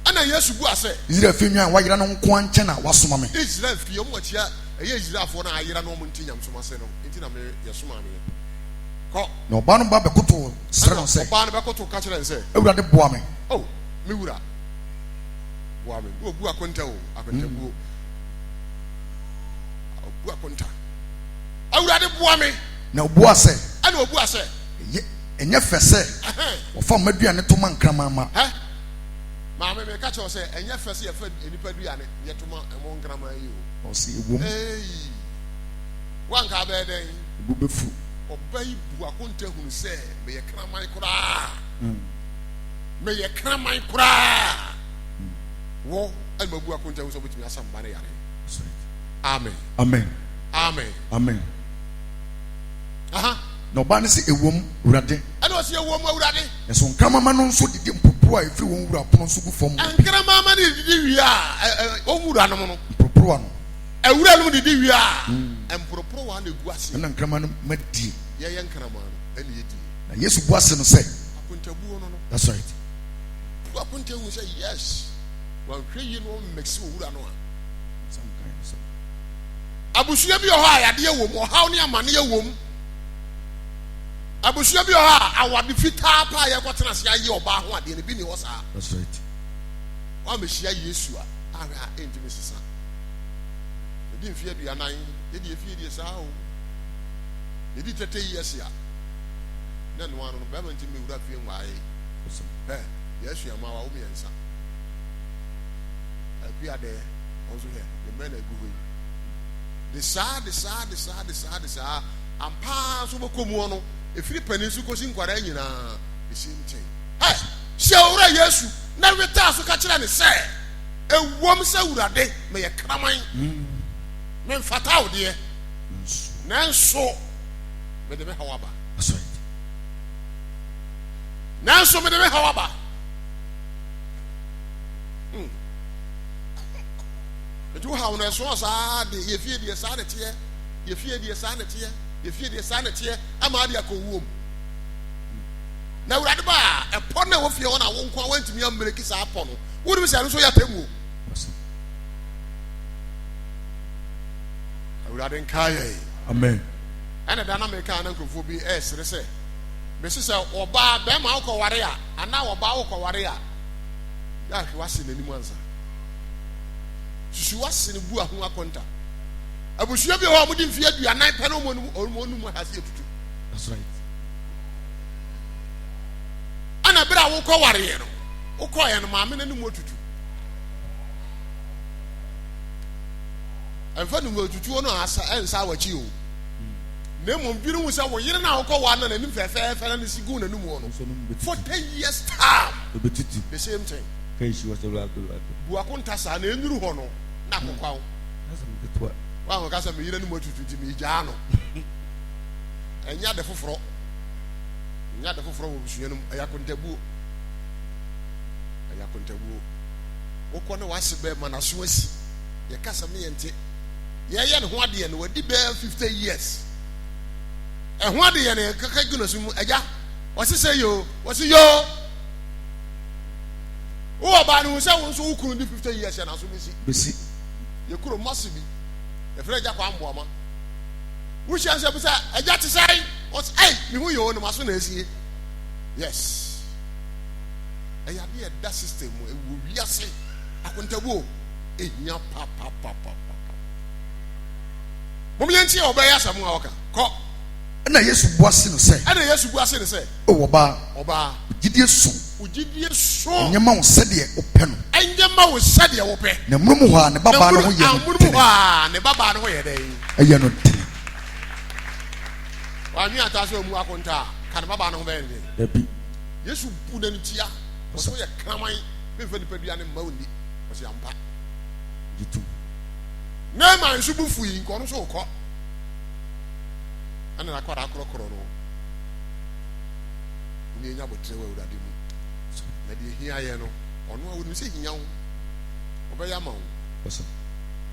Ɛnna Yesu buaa sɛ. Israel fie nnwan a wɔayera no nko ara nkyɛn na wɔasoma me. Israel fie, wɔn akyia, ɛyɛ Israelfoɔ no a ayera na wɔnte nyamesom ase no nti na me, yɛsomaa me. Kɔ. Na ɔbaa no ba bɛkotow srɛ no Ɛnna sɛ. ɔbaa no bɛkotow ka kyerɛɛ no sɛ. Awurade, boa me. O me wura, boa me. Na obu akonta o, akontabuo. Boa me. Na ɔbuaa sɛ. Ɛna ɔbuaa sɛ. Ɛyɛ, ɛnyɛ fɛ sɛ wɔfa mma aduane to ma nkraman mma. Hɛ! Maame, meka kyerɛ wo sɛ, ɛnyɛ fɛ sɛ yɛfa nnipa aduane na yɛto ma mo nkraman yi o. Na ɔse, Ɛwom. Eii! Wo anka abɛyɛ dɛn? Me bo bɛfu. Ɔba yi bu akonta hunu sɛ meyɛ kraman koraa. Meyɛ kraman koraa. Wo ɛna mabu akonta hu sɛ wobɛtumi asa mma no yare. Amen. Amen. Amen. Amen. Aha. Na ɔbaa no se, Ɛwom, Awurade. Ɛna ɔse, Ɛwom, Awurade. Nanso nkraman no nso didi mporoporowa a ɛfiri wɔn wura pono so gu fam no bi. Nkraman no didi wie a, wɔn wuranom no. Mporoporowa no. Awuranom didi wie a, mporoporowa na egu aseɛ. Ɛna nkraman no ma die. Yɛyɛ nkraman no ɛna yɛdie. Na Yesu bua se no sɛ. Akontabuo no no. That's right. Bu akonta hu sɛ yes, wanhwɛ yie na ɔmmɛksi owura no a. Abusua bi wɔ hɔ a yadeɛ wɔ mu, ɔhaw ne amaneɛ wɔ mu. Abusua bi wɔ hɔ a awade fitaa paa yɛkɔtena ase ayɛ ɔbaa ho adeɛ no bi ni hɔ saa. That's right. Wammɛhyia Yesu a, ahwɛ a ɛntumi sesa. Yɛdi mfeɛ 40, yɛdi efie deɛ saa o. Yɛdi 30 years a, na ɛno ano no bɛrima ntumi mmɛwura fie nwaae. Ɛ yɛasua ma wawo mmiɛnsa. Akua dɛ, ɔno nso hwɛ, ne mmɛ na agu hɔ yi. De saa, de saa, de saa, de saa, de saa. Ampa ara nso wobɛkɔ mu no, ɛfiri panin so kɔsi nkwadaa nyinaa, the same thing. Hɛ! Hyia Owura Yesu na wetaa so ka kyerɛ no sɛ, Ɛwom sɛ Awurade, meyɛ kraman, memfata wo deɛ, nanso mede me haw aba. Nanso mede me haw aba. Hmm. Nti wo haw no ɛsoɔ saa de, yɛ fie deɛ saa na ɛteɛ, yɛ fie deɛ saa na ɛteɛ, yɛ fie deɛ saa na ɛteɛ, ama ade akɔ wuom. Na Awurade ba a, ɛpɔ no a ɛwɔ fie hɔ na wo nko a woantumi ammereki saa pɔ no. Wonim sɛ ɛno nso yɛ atemmuo. Awurade nka yɛn. Amen. Ɛna da na meka na nkurɔfoɔ bi ɛresere sɛ mese sɛ ɔbaa bɛrima wokɔware a anaa ɔbaa wokɔware a yɛ ahwɛ wase n'anim ansa. Susu wase no bu aho akɔnta. Abusua bi wɔ hɔ a wɔde mfeɛ 40 pɛ na wɔn anum ahase atutu. That's right. Ɛna bere a wokɔwareɛ no wokɔeɛ no maame no anim atutu. Ɛmfa no atutuo no asa ɛnsa w'akyi o. Na mmom dwene hu sɛ wo yere no a wokɔwaa no n'anim fɛfɛɛfɛ na ne si gu n'anim hɔ no 40 years time the same thing. Bu akonta saa na ɛnuru hɔ no na akokwa wo. Woankɔka sɛ me yere anim atutu nti megyaa no. Ɛnyɛ ade foforɔ. Ɛnyɛ ade foforɔ wɔ abusua no mu. Ɛyɛ akontabuo. Ɛyɛ akontabuo. Wokɔ ne w'ase bɛɛ ma n'aso asi. Yɛka sɛ meyɛ nte. Yɛyɛ ne ho adeɛ no wadi bɛɛ 50 years. Ɛho adeɛ no yɛkaka gu n'aso mu. Agya, wɔse sɛ yoo, wɔse yoo. Wowɔ baa no hu sɛ wo nso wo kunu di 50 years yɛ n'aso bɛsi. Bɛsi. Yɛ kuro mase bi. Yɛfrɛ agya kwa mboama. Wohyia sɛ bisa agya te sɛn? Ɔse ei, me ho yoo no m'aso na asie. Yes. Ɛyɛ adeɛ ɛda system mu, ɛwɔ wiase. Akontabuo ehia papapapapa. Mom yɛntie ɔbaa yi asɛm a ɔka. Kɔ. Ɛna Yesu bua se no sɛ. Ɛna Yesu bua se no sɛ. O ɔbaa. Ɔbaa. Wo gyidie so. Wo gyidie so. Ɛnyɛ ma wo sɛdeɛ wopɛ no. Ɛnyɛ ma wo sɛdeɛ wopɛ. Na amonom hɔ ara ne babaa no ho yɛ no Amonom dene. hɔ ara ne babaa no ho yɛ dɛn? Ɛyɛ no dene. Wanwe ataa sɛ ɔmu akonta a, ka ne babaa no ho bɛyɛ no den? Dabi. Yesu bu n'ani tia. Ɔsɛ woyɛ kraman, memfa nipadua no mma wo nni. Ɔsɛ ampa. Gye tom. Naaman nso bo fui, nka ɔno nso rekɔ. Ɛna n'akwadaa korɔkorɔ no. Wumi anya aboterɛ wɔ Awurade mu. Na deɛ hia yɛ no, ɔno a wonim sɛ hia wo, ɔbɛyɛ ama wo.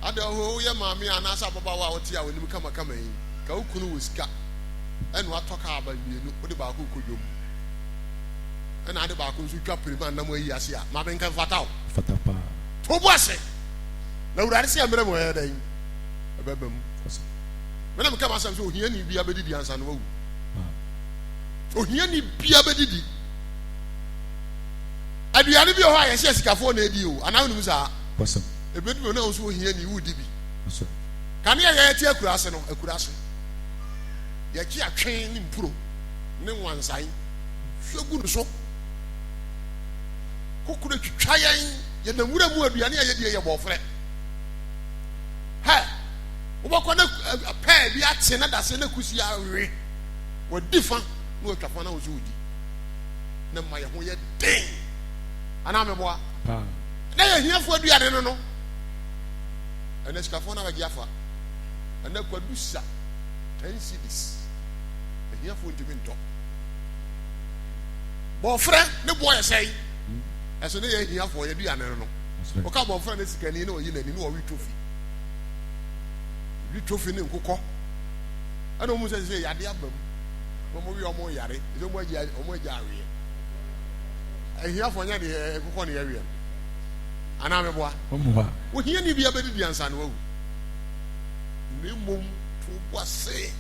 Ada hɔ woyɛ maame anaasɛ ababaawa a wote a w'anim kamakama yi, ka wo kunu wɔ sika, ɛna watɔ kaa aba mmienu, wode baako rekɔ dwom, ɛna ade baako nso twa pirim a nam ayi ase a, maame nka mfata wo. Fata paa. To bo ase. Na Awurade sɛ mmerɛ mu ɛyɛ dɛn? Ɛbɛba mu. Mena meka m'asɛm sɛ ohiani bia bɛdidi ansa na wawu. Ohiani bia bɛdidi. Aduane bi wɔ hɔ a yɛsɛ asikafoɔ na ɛdi o, anaa wonim saa? Ɛbɛdu na wo nso ohiani wodi bi. Kanea yɛte akuraase no, akuraase. Yɛkye atwe ne mpuro ne nwansae hwie gu no so. Kokoro twitwa yɛn, yɛnam wura mu aduane a yɛdie yɛ bɔɔfrɛ. Hɛ, wobɛkɔ na pɛɛ bi akye na dase na kusi awe. Wadi fa na watwa fa na wo nso wodi. Na ma yɛn ho yɛ den. Anaa meboa? Na yɛ hiafoɔ aduane no no. Ɛnɛ sikafoɔ no abɛgye afa. Ɛnɛ kwadu sa 10 cedis. Ahiafoɔ ntumi ntɔ. Bɔɔfrɛ ne boɔ yɛ sɛn? Ɛso ne yɛ ahiafoɔ yɛ aduane no no. Woka bɔɔfrɛ ne sikani na ɔyi n'ani na ɔwe twofi. Wi twofi ne nkokɔ. Ɛna wɔn sɛ sɛ yade aba mu. Na wɔn we wɔn yare. Sɛ wɔn agya wɔn agya aweɛ. Ahiafoɔ nyɛ deɛ nkokɔ ne yɛweɛ no. Anaa meboa? Ohiani bi abɛdidi ansa na wawu. Na mmom to bo ase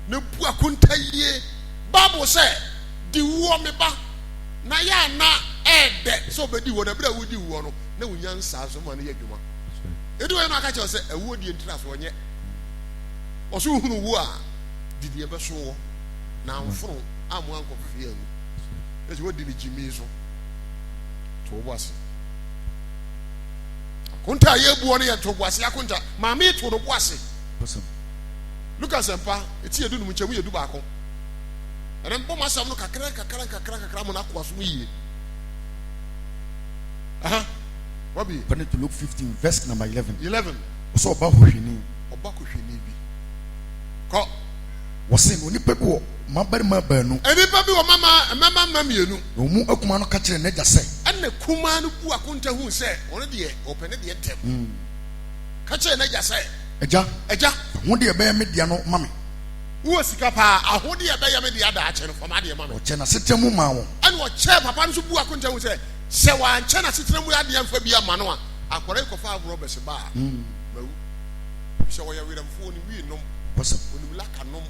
na bu akonta yie. Bible sɛ, Di woɔ, me ba, na yɛ a na ɛɛdɛ sɛ ɔbɛdi woɔ, na berɛ a wodi woɔ no, na wo nyansa nso ma no yɛ adwuma. Ɛdi hɔ yɛ no aka kyerɛ sɛ ɛwoɔ die ntira so ɔnyɛ. Ɔso wohunu wo a, di deɛ ɛbɛso wɔ, na amfono ammo ankɔ fefee anwu. Ɛsɛ wodi ne gyimi so. To wo bo ase. Akonta a yɛbuɔ no yɛ ntoboase akonta. Maame yi too no bo ase. Luka Asɛmpa, eti yɛ dunum, nkyɛmu yɛ dubaako. Ɛnɛ mbɔ mo asɛm no kakra kakra kakra kakra mo n'akoa so yie. Aha, wabi. According to Luke 15 verse number 11. 11. Ɔsɛ ɔba hohwini. Ɔba hohwini bi. Kɔ. Wɔse na onipa bi wɔ mmabarima baanu. Nnipa bi wɔ mama mmarima mma mmienu. Na wɔn mu akumaa no ka kyerɛɛ n'agya sɛ. Ɛnna kumaa no buu akonta huu sɛ ɔno deɛ, ɔpɛ ne deɛ ntɛm. Ka kyerɛɛ n'agya sɛ. Agya, Agya. fa ahodeɛ a ɛbɛyɛ me dea no ma me. Wowɔ sika paa, ahodeɛ a ɛbɛyɛ me dea daakye no, fa m'adeɛ ma me. Ɔkyɛɛ n'asetena mu maa wɔn. Ɛnna ɔkyɛɛ papa no nso buu akonta huu sɛ, sɛ wankyɛ n'asetena mu adeɛ amfa bi amma no a, akwadaa yi kɔfa rɔbɛs ba a, mawu. Efisɛ ɔyɛ werɛmfoɔ, ɔnim wii nom, ɔnim laka nom.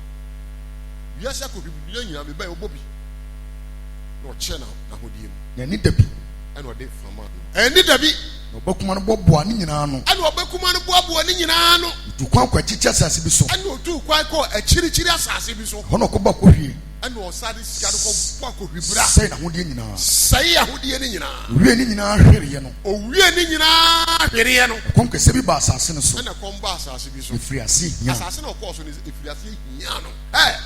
Wiase akɔhwibibia nyinaa, mebɛn ɔbɔ bi. Na ɔkyɛɛ n'ahodeɛ mu. Na ɛnni da bi. Ɛna ɔde fa maa no. Ɛnni da bi. Na ɔba kuma no boaboaa ne nyinaa ano. Ɛna ɔba kuma no boaboaa ne nyinaa ano. Ɔtuu kwan kɔɔ akyirikyiri asase bi so. Ɛna ɔtuu kwan kɔɔ akyirikyiri asase bi so. Ɛhɔ na ɔkɔbɔɔ akɔhwie. Ɛna ɔsan de sika no kɔbɔɔ akɔhwibra. Sɛee n'ahodeɛ nyinaa. Sɛee ahodeɛ no nyinaa. Ɔwiee ne nyinaa hwereeɛ no. Ɔwiee ne nyinaa hwereeɛ no. Ɛkɔm kɛseɛ bi baa asase no so. Ɛna ɛkɔm baa asase bi so. Na ɛfirii aseɛ hiaa no. Asase no a ɔkɔɔ so no, ɛfirii aseɛ hiaa no. Ɛ!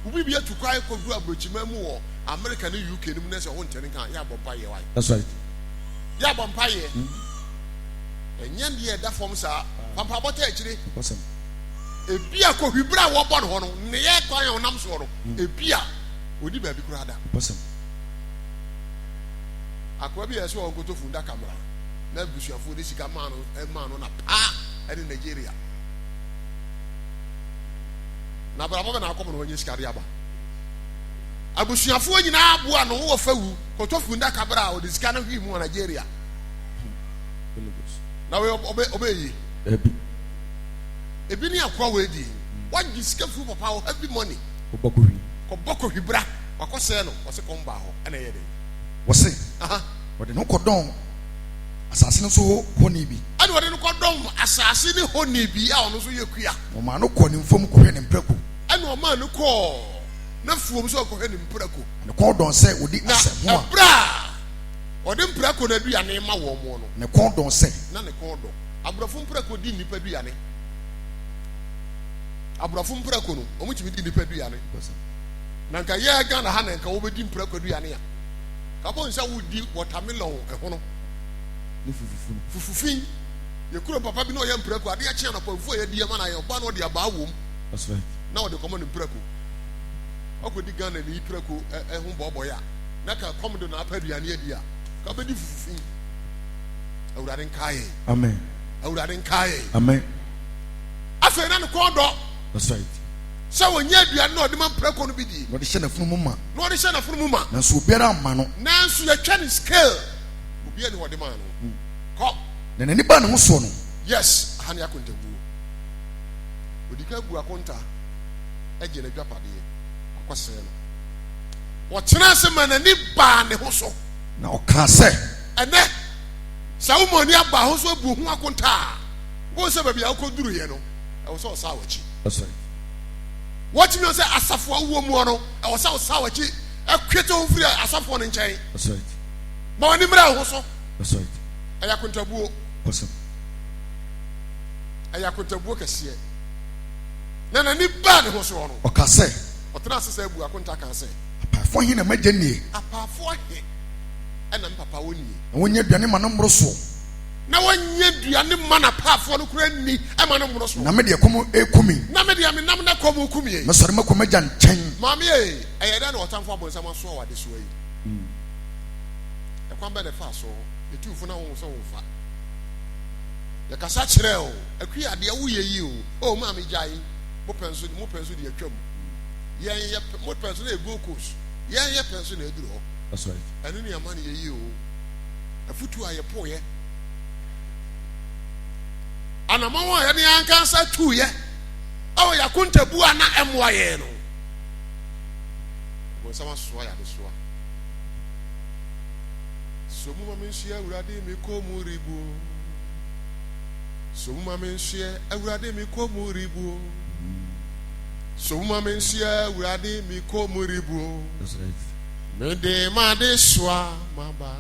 Wo biribi atu kwan kɔduru aburokyiman mu wɔ America ne UK no mu na sɛ wo nte ne nka a, yɛ abɔ mpaeɛ wai. That's right. Yɛ abɔ mpaeɛ. Ɛnyɛ deɛ ɛda fam saa. Fa mpaebɔ taa akyire. Nokwasɛm. Ebi a kɔhwi berɛ a wɔbɔ no hɔ no, nneyɛɛ kwan a ɔnam soɔ no, ebi a ɔni baabi koraa da. Nokwasɛm. Akoa bi a ɛsɛ ɔnkɔtɔ fundaka mmra na abusuafoɔ de sika maa no maa no na paa ɛne Nigeria. Na abrabɔ bɛ na akɔm na wɔnyɛ sika de aba. Abusuafoɔ nyinaa boa no wɔ fa wu kɔtɔ fundaka bra a ɔde sika no hwii mu wɔ Nigeria. Na ɔbɛ ɔbɛ yie. Dabi. Ebi ne akoa wɔ edi. Wagye sika firi papa hɔ heavy money. Kɔbɔ kɔhwi. Kɔbɔ kɔhwi bra. Wakɔsɛɛ no ɔse kɔm baa hɔ ɛna ɛyɛ dɛn. Wɔse ɔde no kɔdɔm asase no so hɔ hɔni bi. Ɛna ɔde no kɔdɔm asase ne hɔni bi a ɔno nso yɛ kua. Na ɔmaa no kɔɔ ne mfuom kɔhwɛ ne mprako. Ɛna ɔmaa no kɔɔ n'afuom sɛ ɔnkɔhwɛ ne mprako. Na ne kɔn dɔn sɛ ɔdi asɛ ho a. Na ɛberɛ a ɔde mprako no aduane rema wɔn no. Ne kɔn dɔn sɛ. Na ne kɔn dɔ. Aborɔfo mprako di nnipa aduane. Aborɔfo mprako no, wɔtumi di nnipa aduane. Na nka yɛ Ghana ha na nka wɔbɛdi mprako aduane a, ka bɔ nsa wodi watermelon ɛhono. Ne fufufu no. Fufufi. Yɛ kuro papa bi na ɔyɛ mprako. Adeɛ kye anɔpa fufu a yɛdi ama no ayɛ ɔba na ɔde abaa wom. That's right. Na ɔde kɔma no mprako. Ɔkɔdi Ghana ni prako ɛho bɔɔbɔyɛ a, na ka kɔm de na apɛ aduane adi a, ka bɛdi fufufi. Awurade nkaa yɛn. Amen. Awurade nkaa yɛn. Amen. Afei na ne kɔn dɔ. That's right. Sɛ wɔnyɛ aduane na ɔde ma mprako no bi die. Na ɔde hyɛ n'afunu mu ma. Na ɔde hyɛ n'afunu mu ma. Nanso obiara amma no. Nanso yɛtwa ne scale. Obiara ni hɔ ɔde maa no. Hmm. Kɔ. Na n'ani baa ne ho soɔ no. Yes, aha ne akontabuo. Odi kan bu akonta gye n'adwapadeɛ akɔsɛe no. Ɔtenaa ase ma n'ani baa ne ho so. Na ɔkaa sɛ. Ɛnnɛ, sɛ woma w'ani aba ho so abu ho akonta a, wobɛhu sɛ baabi a wokɔduruiɛ no, ɛwɔ sɛ ɔsan w'akyi. That's right. Wɔtumi hu sɛ asafo a wowɔ mu no, ɛwɔ sɛ wosan w'akyi kwete wo ho firi asɔfoɔ no nkyɛn. That's right. Ma w'ani mmra wo ho so. That's right. Ɛyɛ akontabuo. Awesome. Ɛyɛ akontabuo kɛseɛ. Na n'ani baa ne ho soɔ no. Ɔka sɛ. Ɔtena ase sɛ abu akonta kaa sɛ. Apaafoɔ he na m'agya nie? Apaafoɔ he na me papa wɔ nie? Na wɔnyɛ aduane ma no mmoro soɔ. Na wɔnyɛ aduane mma n'apaafoɔ no koraa nni ma no mmoro soɔ. Na me deɛ ɛkɔm reku me. Na me deɛ menam na ɛkɔm reku me ei. Mɛsɔre makɔ m'agya nkyɛn. Maame ei, ɛyɛ dɛn na ɔtamfo abonsam asoa wo adesoa yi? Ɛkwan bɛn na ɛfaa so? Yɛtuu fo na wohu sɛ womfa. Yɛkasa kyerɛɛ wo, Akua, deɛ woyɛ yi o, oh maame gyae, mo pɛ nso, mo pɛ nso deɛ atwam. Yɛn yɛ pɛ, mo pɛ nso na yɛ Gold Coast, yɛn yɛ pɛ nso na aduru hɔ. That's right. Ɛno ne amanneɛ yi o. Afotu a yɛpoeɛ, anamɔn a yɛne yɛn ankasa tuiɛ ɛwɔ yɛn akontabu a na ɛmmoa yɛn no, ɔbonsam asoa yɛn adesoa. So mu ma mensoɛ Awurade me kɔ mu rebuo. So mu ma mensoɛ Awurade me kɔ mu rebuo. So mu ma mensoɛ Awurade me kɔ mu rebuo. That's right. Mede m'adesoa maba.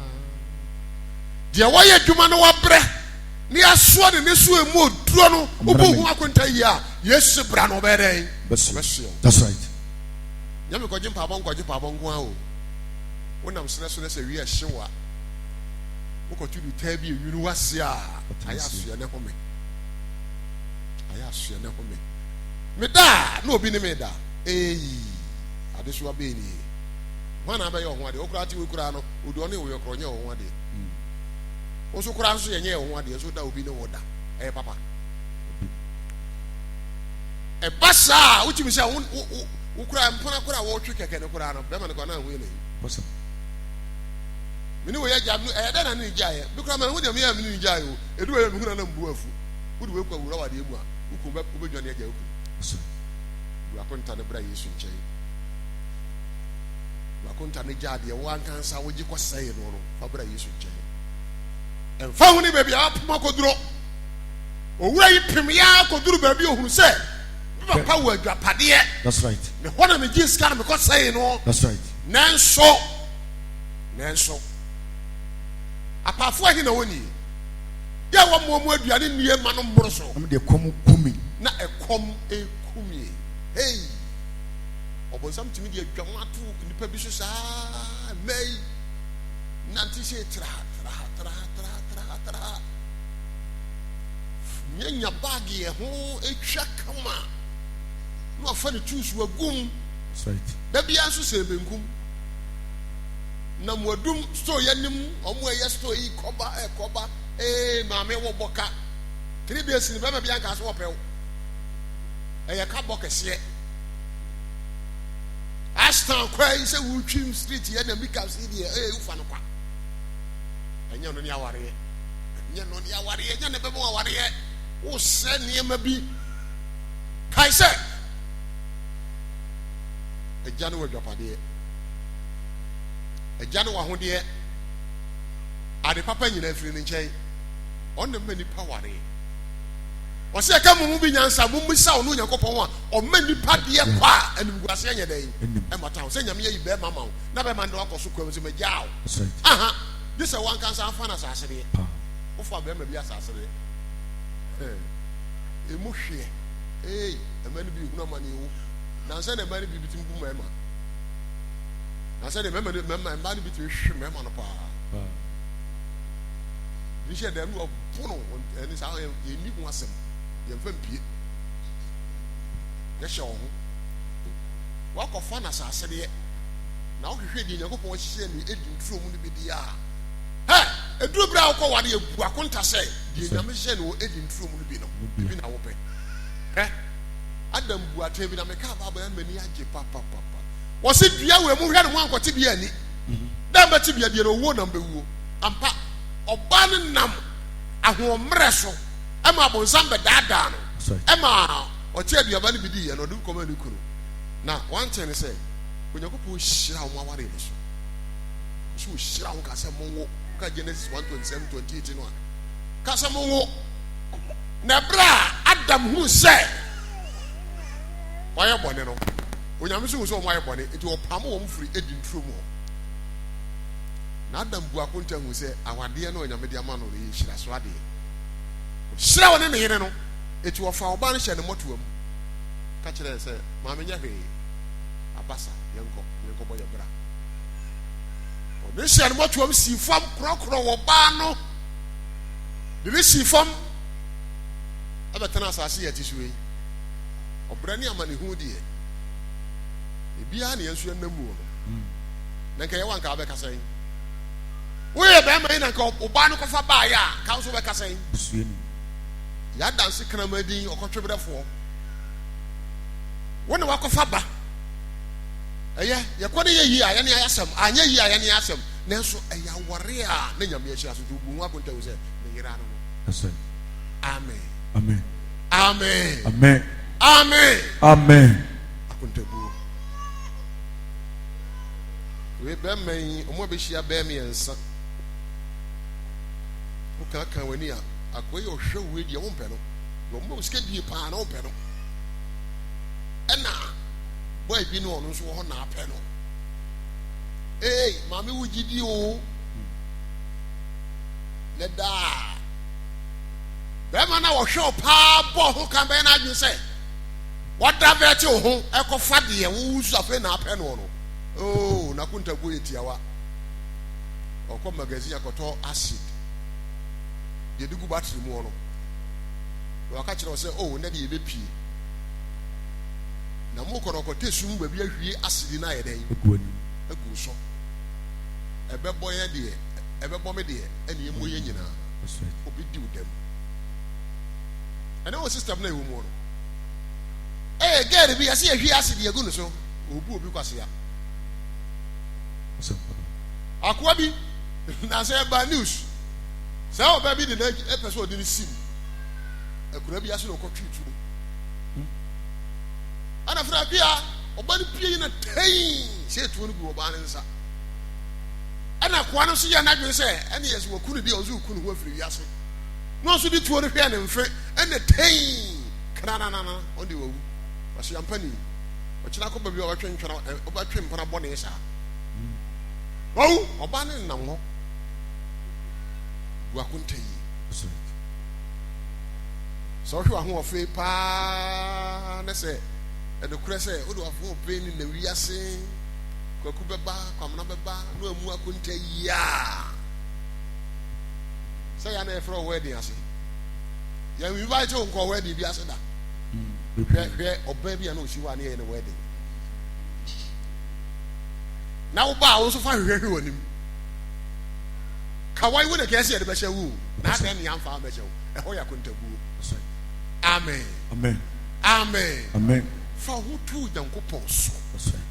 Deɛ wayɛ adwuma na wabrɛ na yɛasoa ne ne so emu oduro no, wobɔ ho akonta yie a, Yesu bra no ɔbɛyɛ dɛn? Ɔbɛsoɛ wo. That's right. Nyame kɔgye mpaabɔ nkɔgye mpaabɔ nko ara o. Wonam serɛ so na sɛ wia ɛhye wo a, wokɔto dutaa bi enwunu w'ase a, ayɛ asoɛ ne home. Ayɛ asoɛ ne home. Meda a na obi ne me da. Eyi, adesoa bɛn nie? Hwan na abɛyɛ ɔho adeɛ? Wo koraa te wei koraa no, odi ɔne wo yɛ korɔ ɔnyɛ ɔho adeɛ. Wo nso koraa nso yɛnyɛ ɔho adeɛ nso da obi ne wo da. Ɛyɛ papa. Ɛba saa a wotumi sɛ wo wo wo koraa mpona koraa wɔtwe kɛkɛ no koraa no bɛrima no koraa na ho yɛ n'ayi. Me ne wei agya no ɛyɛ dɛ na ne ne gyaeɛ. Me koraa ma ho deɛ meyɛ a me ne ne gyaeɛ o. Edu wei mehu na na mbu afu. Wode wei kɔ awura wadeɛ mu a wo kun bɛ wobɛdwane agya wo kunu. Bu akonta no bra Yesu nkyɛn. W'akonta no gyaa deɛ wo ankansa wogye kɔsɛee no no fa bra Yesu nkyɛn. Ɛmfa ho ne baabi a wapem akɔduro. Owura yi pem yɛ ara kɔduru baabi ohunu sɛ me papa wɔ adwapadeɛ. That's right. Ne hɔ na megye sika no mekɔsɛee no. That's right. Nanso, nanso, apaafoɔ ahe na wɔnie? Yɛ a wɔmmoa mu aduane nnie ma no mmoro so. Na mede ɛkɔm ku me. Na ɛkɔm eku me. Hey! Ɔbonsam tumi de adwaman ato nnipa bi so saa mmaa yi nante sɛ traha traha traha traha traha traha nyanya baage yɛ ho atwa kama na wafa ne tuusu agum da biara nso sɛ benkum na mo adum store yɛ anim wɔn ɛyɛ store yi kɔba ɛkɔba ee maame wɔ bɔka 3 days ni bɛrima bi anka so wɔpɛw ɛyɛ ka bɔ kɛseɛ. Ashtown kwa yi sɛ wotwim street yɛ na mika si deɛ ɛyɛ wofa no kwa. Ɛnyɛ no ne awareɛ. Ɛnyɛ no ne awareɛ. Ɛnyɛ ne bɛbɔ awareɛ. Wosɛ nneɛma bi. Kae sɛ agya ne w'adwapadeɛ. Agya ne w'ahodeɛ. Ade papa nyinaa firi ne nkyɛn. Ɔno na mma nipa wareɛ. Ɔsɛ ɛka mo mu bi nyansa, mommisa ɔno Onyankopɔn a ɔma nnipa deɛ kwa a animguaseɛ nyɛ dɛn ɛmmata ho. Sɛ Nyame ayi bɛrima ama wo na bɛrima no de wakɔ so kwa mu sɛ magyaa wo. Aha, gye sɛ wankasa afa no asase deɛ. Wofa bɛrima bi asase deɛ. Emu hweɛ. Ei, ɛma no bi hunu amane o. Nansa na ɛma no bi bitumi bu mmarima. Nansa na mmarima mmarima mmaa no bi tumi hwe mmarima no paa. Bi hyɛ dɛm no ɔbo no ɛne saa yɛnni ho asɛm yɛmfa mpie. Yɛhyɛ wɔn ho. Wakɔfa n'asase deɛ na wohwehwɛ deɛ Nyankopɔn hyehyɛ no Eden turo mu no bi deɛ a, hɛ, ɛduru berɛ a wokɔ ware abu akonta sɛ deɛ Nyame hyehyɛ no wɔ Eden turo mu no bi no, ebi na wopɛ. Hɛ, Adam bu atɛn bi na mekaa Bible na m'ani agye papapapa. Wɔse dua wei monhwɛ no mo ankɔte bi ani. Dɛ mbɛte bi adie no owuo na mbɛwuo. Ampa, ɔbaa no nam ahoɔmmerɛ so ma abonsam bɛdaadaa no ma ɔte aduaba no bi diiɛ na ɔde kɔmaa ne kunu. Na one thing ne sɛ, Onyankopɔn hyira wɔn awareɛ no so. So ɔhyira wɔn ka sɛ monwo. Ka Genesis 1 27 28 no a, ka sɛ monwo. Na ɛberɛ a Adam hunu sɛ Wɔayɛ bɔne no, Onyame nso hu sɛ wɔayɛ bɔne, nti ɔpamo wɔn firi Eden turo mu hɔ. Na Adam bu akonta hu sɛ awadeɛ no a Onyame de ama no no yɛ nhyiraso adeɛ. Ɔhyira ɔne ne yere no, enti ɔfaa ɔbaa no hyɛɛ ne mmɔtoa mu, ka kyerɛɛ sɛ, Maame nyɛ hwee, abasa, yɛnkɔ, yɛnkɔbɔ yɛ bra. Ɔne hyɛɛ ne mmɔtoa mu sii fam korɔkorɔ ɔbaa no, de ne sii fam ɛbɛtena asase yɛ te so yi. Ɔbrɛ ne amanehunu deɛ, ebiara na yɛn nso yɛnam mu no. Na nka yɛwɔ anka wabɛka sɛn? Woyɛ bɛrima yi na nka ɔbaa no kɔfa baayɛ a, ka nso bɛka sɛn? Busuani. Yɛadanse kraman din ɔkɔtwebrɛfoɔ. Wo ne wakɔfa ba. Ɛyɛ, yɛkɔ ne yɛ yie a, yɛne ayɛ asɛm. Anyɛ yie a, yɛne ayɛ asɛm. Nanso ɛyɛ aware a na Nyame ahyira so nti wobu ho akonta hu sɛ ne yere ano no. That's right. Amen. Amen. Amen. Amen. Amen. Amen. Akontabuo. Wei bɛrima yi, wɔn abɛhyia bɛɛ mmiɛnsa. Wokaaka w'ani a, akoa yi ɔhwɛ wei deɛ wompɛ no. Deɛ ɔmo sika die paa na wompɛ no. Ɛna boy bi ne ɔno nso wɔ hɔ na apɛ no. Ee, maame wo gyidi o. Ne daa. Bɛrima no a ɔhwɛ wo paa bɔ ho kan bɛyɛ n'adwene sɛ wadavɛte wo ho ɛkɔfa deɛ wo nso afei na apɛ no no. Oo, n'akontabuo yɛ tiawa. Ɔkɔ magazine akɔtɔ acid deɛ de gu battery mu no. Na waka kyerɛ wo sɛ, oh, nnɛ deɛ yɛbɛpie. Na mokɔ no ɔkɔtɛ sum baabi ahwie acid no ayɛ dɛn? Agu so. Ɛbɛbɔ yɛn deɛ, ɛbɛbɔ me deɛ, ɛne ɛmmɔ yɛn nyinaa. Obi di wo dɛm. Ɛne wo system na ɛwɔ mu no. Ee, girl bi yɛsɛ yɛhwie acid yɛgu no so. Obu obi kwasea. Akoa bi na sɛ ɛba news. Sɛ ɔbaa bi de na ɛpɛ sɛ ɔde ne sim. Akura bi ase na ɔkɔtwe tuo. Ɛna fira bia ɔba no pie yi na tɛn sɛ tuo no gu ɔbaa no nsa. Ɛna akoa no nso yɛ n'adwene sɛ ɛne yɛ sɛ waku no deɛ ɔnso reku ne ho afiri wiase. Na ɔnso de tuo no hwɛɛ ne mfe ɛna tɛn krananana ɔno deɛ wawu. Ɔsɛ ampa ni. Ɔkyena kɔ baabi a ɔbɛtwe ntwena ɔbɛtwe mpena bɔne saa. Wawu ɔbaa no nenam hɔ. Bu akonta yie. Sɛ wohwɛ w'ahoɔfɛ paa ne sɛ ɛnokorɛ sɛ wode w'ahoɔfɛ ne na wiase Kwaku bɛba, Kwamena bɛba na wamu akonta yie a, sɛ yɛn na yɛfrɛ wɔ wedding ase. Yɛn invite wo nkɔ wedding bi ase da. Hwɛ hwɛ ɔbaa bi a na osi hɔ a ne yɛyɛ ne wedding. Na wo ba a wo nso fa hwehwɛ hwɛ w'anim. Kawaii wo na kɛse yɛde bɛhyɛ wo o. Na adɛn ne yɛamfa abɛhyɛ wo. Ɛhɔ yɛ akontabuo. Amen. Amen. Amen. Amen. Fa wo ho to Onyankopɔn so. That's right.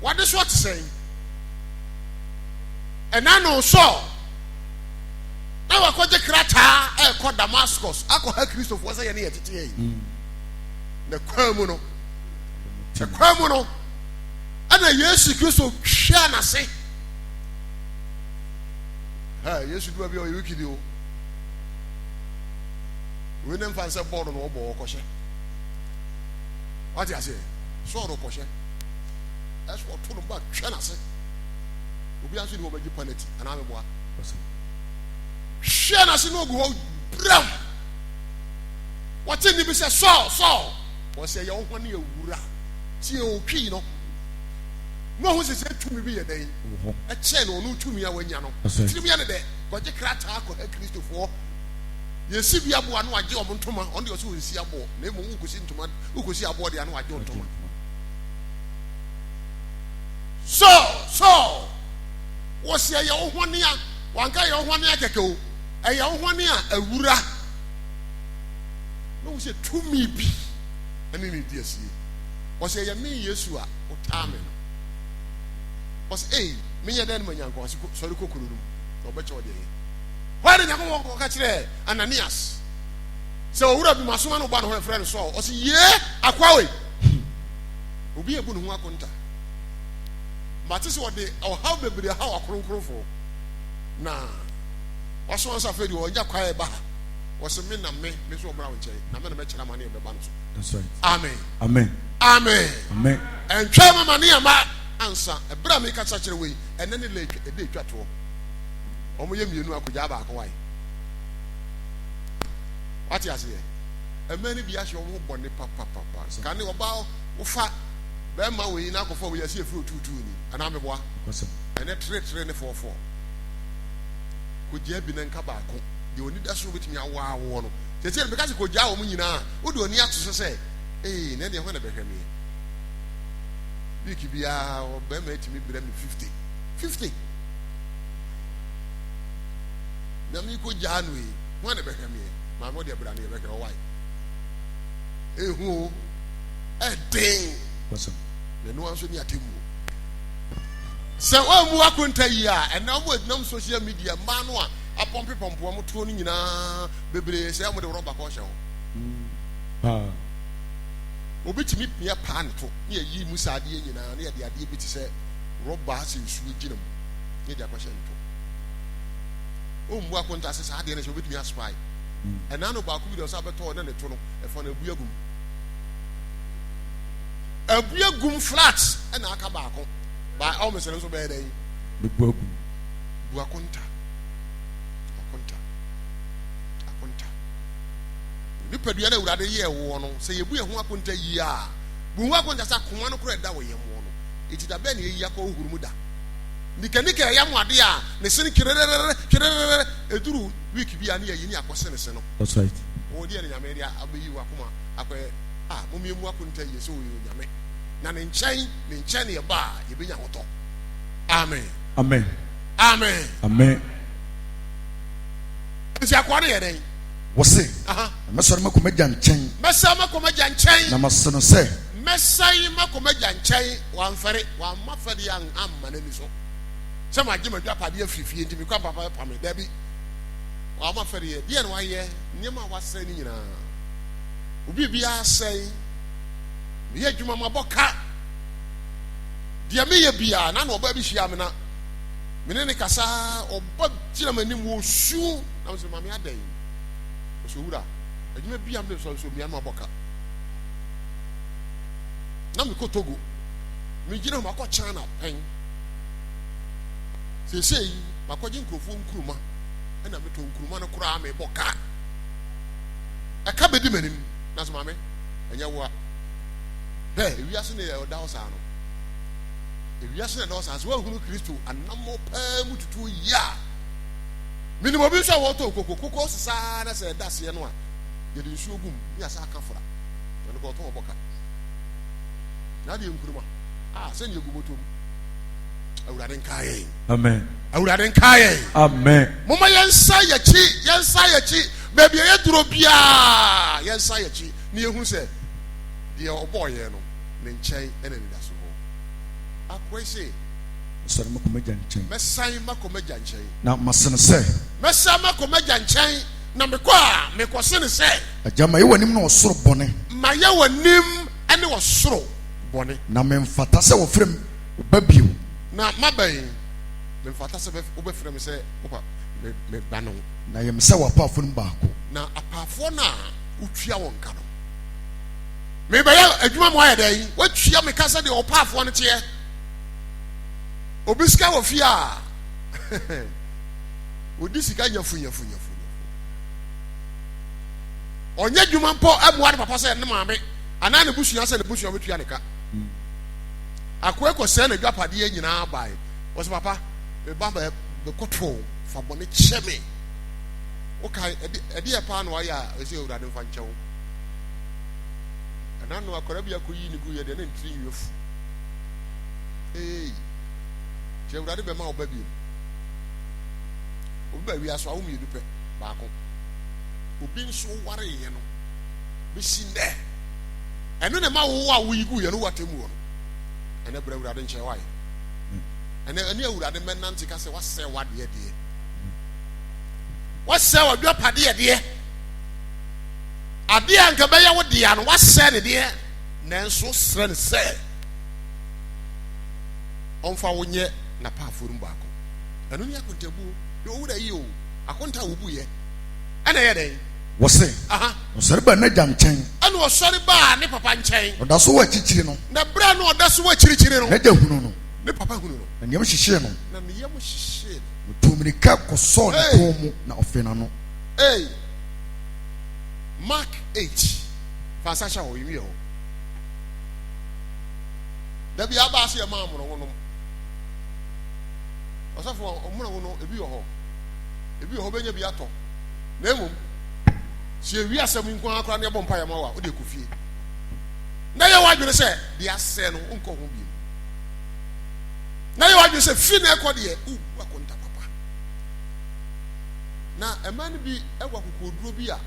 W'adesoa te sɛn? Ɛna no Saul na wakɔgye krataa ɛrekɔ Damascus akɔha Kristofoɔ sɛ yɛne yɛtete yɛ yi. Mm. Na kwan mu no, kwan mu no, ɛna Yesu Kristo hwɛ n'ase. Ha, Yesu du baabi a ɔyɛ wikidi o. Wei ne mfa nsɛ bɔɔl no ɔbɔ ɔkɔhyɛ. Wate aseɛ? Sɔɔl kɔhyɛ. Ɛso ɔto no ba twɛ n'ase. Obi nso ni wɔbɛgye penalty anaa meboa. Hwɛ n'ase na ogu hɔ bram. Wɔte nne bi sɛ Sɔɔl Sɔɔl. Wɔsɛ ɛyɛ wo hɔ ne awura. Tie otwi no. Na ɔho sɛ sɛ tumi bi yɛ dɛn? Ɛkyɛn no ɔno tumi a wanya no. Tirim yɛ ne dɛ. Kɔgye krataa kɔha Kristofoɔ. Yɛsi bi aboa na wagye wɔn ntoma. Ɔno deɛ ɔsɛ ɔnsi aboɔ. Na mmom wokɔsi ntoma wokɔsi aboɔ deɛ na wagye wo ntoma. Saul, Saul, wɔsi ɛyɛ wo hwane a, wanka ɛyɛ wo hwane a kɛkɛ o, ɛyɛ wo hwane a awura. Na wo sɛ tumi bi ɛne ne di asie. Wɔsi ɛyɛ me Yesu a wotaa me no. Wɔsi ei, menyɛ dɛn na manya nkwa? Wɔsi sɔre kɔ kuro no mu na ɔbɛkyɛ wo deɛ yɛ. Hɔ na Nyankopɔn kɔka kyerɛɛ Ananias sɛ owura bi masoma no ba no hɔ yɛfrɛ no Saul. Ɔsi yee akoa wei. Obi ebu ne ho akonta. Mate sɛ ɔde ɔhaw bebree haw akronkronfo na wasoma nso afei deɛ ɔnya kwan ɛba ha. Wɔse me na me, me nso ɔmmra wo nkyɛn, na me na mɛkyerɛ amane a ɛbɛba no so. That's right. Amen. Amen. Amen. Amen. Ɛntwɛn ma amane amma ansa. Ɛberɛ a mekasa kyerɛ wo yi, ɛnɛ ne lɛ ɛda etwa toɔ. Wɔn yɛ mmienu akogyaa baako wae. Wate aseɛ? Ɛmɛ no bi ahyɛ wɔn ho bɔne papapapa. Kane ɔbaa wofa bɛrima wei na akɔfa wei ɛsɛ yɛfiri otuutuu ni anaa meboa. Ɛnɛ teretere ne fɔɔfɔɔ. Kogyaa bi na nka baako. Deɛ ɔni da so wobɛtumi awo awoɔ no. Sɛsɛ no bɛka sɛ kogyaa wɔn nyinaa a, wode ɔni ato so sɛ ee na ɛdeɛ hwan na bɛhwɛ meɛ. Week biara ɔbɛrima atumi brɛ me 50. 50. Na mekɔgyaa no yi, hwan na bɛhwɛ meɛ? Maame wo deɛ bra no yɛbɛhwɛ wo wae. Ehu o, ɛden. Na ɛno nso ne atemmuo. Sɛ wɔammu akonta yie a, ɛnna wɔn nam social media mmaa no a apɔmpepɔmpe wɔn toɔ no nyinaa bebree sɛ wɔde rɔba kɔ hyɛ hɔ. Obi tumi pia paa ne to ne yɛyi mu saa adeɛ nyinaa ne yɛde adeɛ bi te sɛ rɔba sɛ nsuo gyina mu ne yɛde akɔhyɛ ne to. Ɔmmu akonta sɛ saa adeɛ no sɛ obɛtumi aspae. Ɛna no baako bi deɛ ɔsɛ abɛtɔ na ne to no ɛfa no abu agum. Abu agum flat ɛna aka baako. Ba ɔmo sɛ no nso bɛyɛ dɛn? Bɛbu agum. Bu akonta. Akonta. Akonta. Nipadua no Awurade yɛɛ woɔ no, sɛ yɛbu yɛn ho akonta yie a, bu ho akonta sɛ akoma no koraa ɛda wɔ yɛn mu no. Eti da bɛn na yɛyi akɔ ohuru mu da? Nikanika ɛyɛ mo adeɛ a, ne sene kererere kererere eduru week bi a ne yɛyi ne akɔ sene se no. That's right. Wɔn deɛ ne nyame de abɛyi wakoma akɔyɛ a mo mu akonta yie sɛ ɔyɛ onyame na ne nkyɛn ne nkyɛn ne yɛba a yɛbɛnya ahotɔ. Amen. Amen. Amen. Amen. Nti akoa no yɛ dɛn? Wɔse, na mɛsɔre makɔ m'agya nkyɛn. Mɛsan makɔ m'agya nkyɛn. Na mase no sɛ. Mɛsan makɔ m'agya nkyɛn. Wamfɛre, wamma fɛdeɛ amma n'ani so sɛ magye m'adwapadeɛ afiri fie nti mekɔ a papa bɛpa me. Dabi. Wamma fɛdeɛ. Deɛ na wayɛ, nneɛma a wasɛe no nyinaa. Obi biara sɛe. Meyɛ adwuma mabɔ ka. Deɛ meyɛ biara, na na ɔbaa bi hyia me na me ne ne kasa, ɔba gyina m'anim wɔ su, na mesɛ maame adɛn? Ɔsɛ owura, adwuma bi a mede sɔ nso mmea no mabɔ ka. Na mekɔ Togo, megyina hɔ makɔ China pɛn. Seesei makɔgye nkurɔfoɔ nkuruma, ɛna metɔ nkuruma no koraa mebɔ ka. Ɛka bɛdi m'anim, na sɛ maame, ɛnyɛ wo a. Hwɛ, ewiase na ɛda hɔ saa no. Ewiase na ɛda hɔ saa. Sɛ woahunu Kristo anammɔ paa mu tutuo yie a, menim obi nso a wɔtɔ koko. Koko sesaa na sɛ ɛda aseɛ no a, yɛde nsuo gum ne yɛasa aka fra. Ɛno kɔ ɔtɔn ɔbɔ ka. Na adeɛ nkuruma a sɛnea egu bɔtɔ mu. Awurade nka yɛn. Amen. Awurade nka yɛn. Amen. Momma yɛnsa yɛkyi, yɛnsa yɛkyi. Baabi a yɛduro biara, yɛnsa yɛkyi na yɛhu sɛ deɛ ɔbɔɔ yɛn no, ne nkyɛn na anidaso wɔ. Akoa yi se. Mɛsane makɔ m'agya nkyɛn. Mɛsan makɔ m'agya nkyɛn. Na mase no sɛ. Mɛsan makɔ m'agya nkyɛn, na mekɔ a, mekɔse no sɛ. Agya, mayɛ w'anim ne ɔsoro bɔne. Mayɛ w'anim ne ɔsoro bɔne. Na memfata sɛ wɔfrɛ me wo ba bio. Na m'aba yi, memfata sɛ wobɛfrɛ me sɛ wo ba, me ba no. Na yɛ me sɛ w'apaafoɔ no mu baako. Na apaafoɔ no a wotua wɔn ka no. Mebɛyɛ adwuma ma wayɛ dɛn? Watua me ka sɛdeɛ ɔpaafoɔ no teɛ. Obi sika wɔ fie a, ɔdi sika nyafu nyafu nyafu. Ɔnyɛ adwuma mpo mmoa ne papa sɛ ne maame anaa ne busua sɛ ne busua bɛtua ne ka. Akoa kɔsɛe n'adwapadeɛ nyinaa bae. Ɔsɛ papa, meba bɛkoto fa bɔne kyɛ me. Wokae ɛdeɛ paa na wayɛ a ɛsɛ Awurade mfa nkyɛ wo. Ɛna no akwadaa bi akɔyi ne gu yɛ deɛ ne ntiri nwi afu. Ee, nti Awurade bɛma wo ba bio. Obi ba wiase awo mmienu pɛ, baako. Obi nso wareeɛ no bɛsi nnɛ. Ɛno na ɛma wo a woyi gu yɛ no woatemmuo no. Ɛnɛ brɛ Awurade nkyɛn wae. Ɛnɛ ɛne Awurade mmɛnante ka sɛ wasɛe w'adeɛ deɛ. Wasɛe w'adwapadeɛ deɛ. Adeɛ a nka bɛyɛ wo dea no, woasɛe ne deɛ, nanso wosrɛ no sɛ ɔmfa wo nyɛ n'apaafoɔ no mu baako. Ɛno ne akontabuo. Deɛ owura yi o, akonta a wobuiɛ ɛna ɛyɛ dɛn? Wɔse, Ɔsɔre baa n'agya nkyɛn. Ɛna ɔsɔre baa ne papa nkyɛn. Ɔda so wɔ akyirikyiri no. Na berɛ a na ɔda so wɔ akyirikyiri no. N'agya hunuu no. Ne papa hunuu no. Na ne yam hyehyee no. Na ne yam hyehyee no. Ɔtuu mmirika kɔsɔɔ ne kɔn mu, na ɔfee n'ano. Hey! Mark 8, fa nsa hyɛ hɔ, yɛnwie hɔ. Da bi aba ase yɛ maa mmorɔwo nom. Ɔsɔfo, mmorɔwo no, ebi wɔ hɔ. Ebi wɔ hɔ, bɛnya bi atɔ. Na mmom, sɛ yɛwie asɛm yi nko ara koraa na yɛbɔ mpaeɛ ma wo a, wode kɔ fie. Na yɛ w'adwene sɛ deɛ asɛe no wonkɔ ho bio. Na yɛ w'adwene sɛ fi na ɛkɔ deɛ wobu akonta papa. Na mmaa no bi wɔ akokoɔduro bi a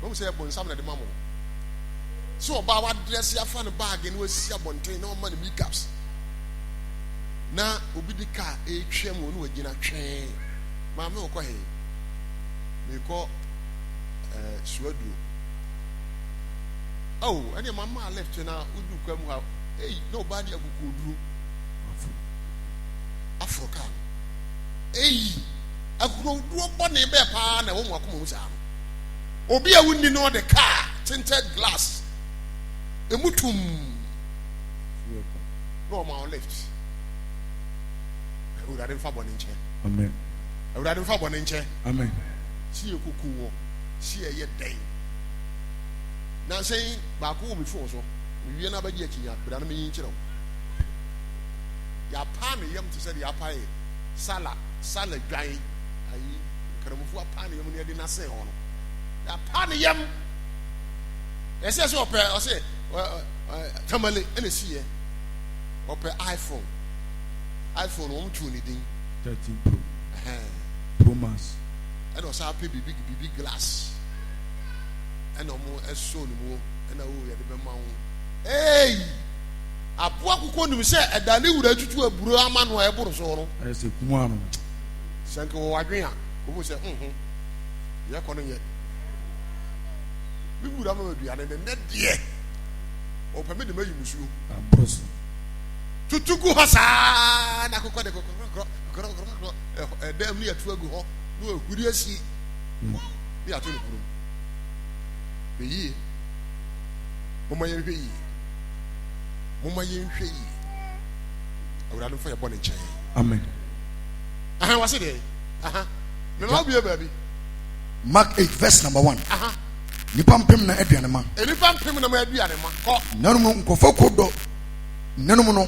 mahu sɛ yɛ bonsam na ɛde ma mo. Sɛ ɔbaa wadrɛse afa no baage na wasi abɔnten na wama no makeups na obi de kaa ɛretwa mu na wagyina twɛn maame wokɔ he? Mekɔ eh, Suaduro. Oh, ɛne mama left na wodu kwa mu ha. Ei, na ɔbaa de akokoɔduro aforo kaa no. Ei, akokoɔduro bɔne bɛɛ paa na ɛwɔ mu akoma mu saa no. Obi a wonni no ɔde kaa tinted glass emu tum na ɔma wo lift. Awurade mfa bɔne nkyɛ. Amen. Awurade mfa bɔne nkyɛ. Amen. Si yɛ koko wɔ, si yɛ yɛ dɛn. Nansa yi baako wɔ me phone so. Mewie na abɛgye akyinya, bra na menyi nkyerɛ wo. Yɛapaa ne yam te sɛ deɛ apae sala sala dwan ayi nkramofo apaa ne yam ne yɛde n'asɛn hɔ no. Yɛapaa ne yam. Ɛsɛ sɛ ɔpɛ ɔsɛ tamale ɛna esi yɛ. Ɔpɛ iPhone. iPhone wɔn tuu ne din. 13 Pro. Pro Max. Ɛna ɔsan pɛ biribi biribi glass. Ɛna wɔn ɛsɔ ne mu ɛna o yɛde bɛma wo. Hey! Aboa koko nim sɛ ɛda ne wura tutu aburo ama no a ɛboro so no. Ayɛ sɛ kum ano. Sɛ nka wɔ wadwen a, wɔn sɛ nho yɛ kɔ no nyɛ. Me wura ma aduane ne nɛ deɛ. Ɔpɛ me de ma yi musuo. Aboro so. Tutu gu hɔ saa na akokɔ de kɔkɔrɔkɔrɔ kɔkɔrɔkɔrɔ ɛdɛm ne yɛto agu hɔ na wahuri asi ne yɛato no kurom. Hwɛ yie. Momma yɛnhwɛ yie. Momma yɛnhwɛ yie. Awurade mfa yɛ bɔ ne nkyɛn. Amen. Aha wase deɛ. Aha. Mema wo bie baabi. Mark 8 verse number 1. Aha. Nipa mpem na aduane ma. Nipa mpem na ma aduane ma. Kɔ. Nanom nkurɔfoɔ ko dɔ Nna no mu no,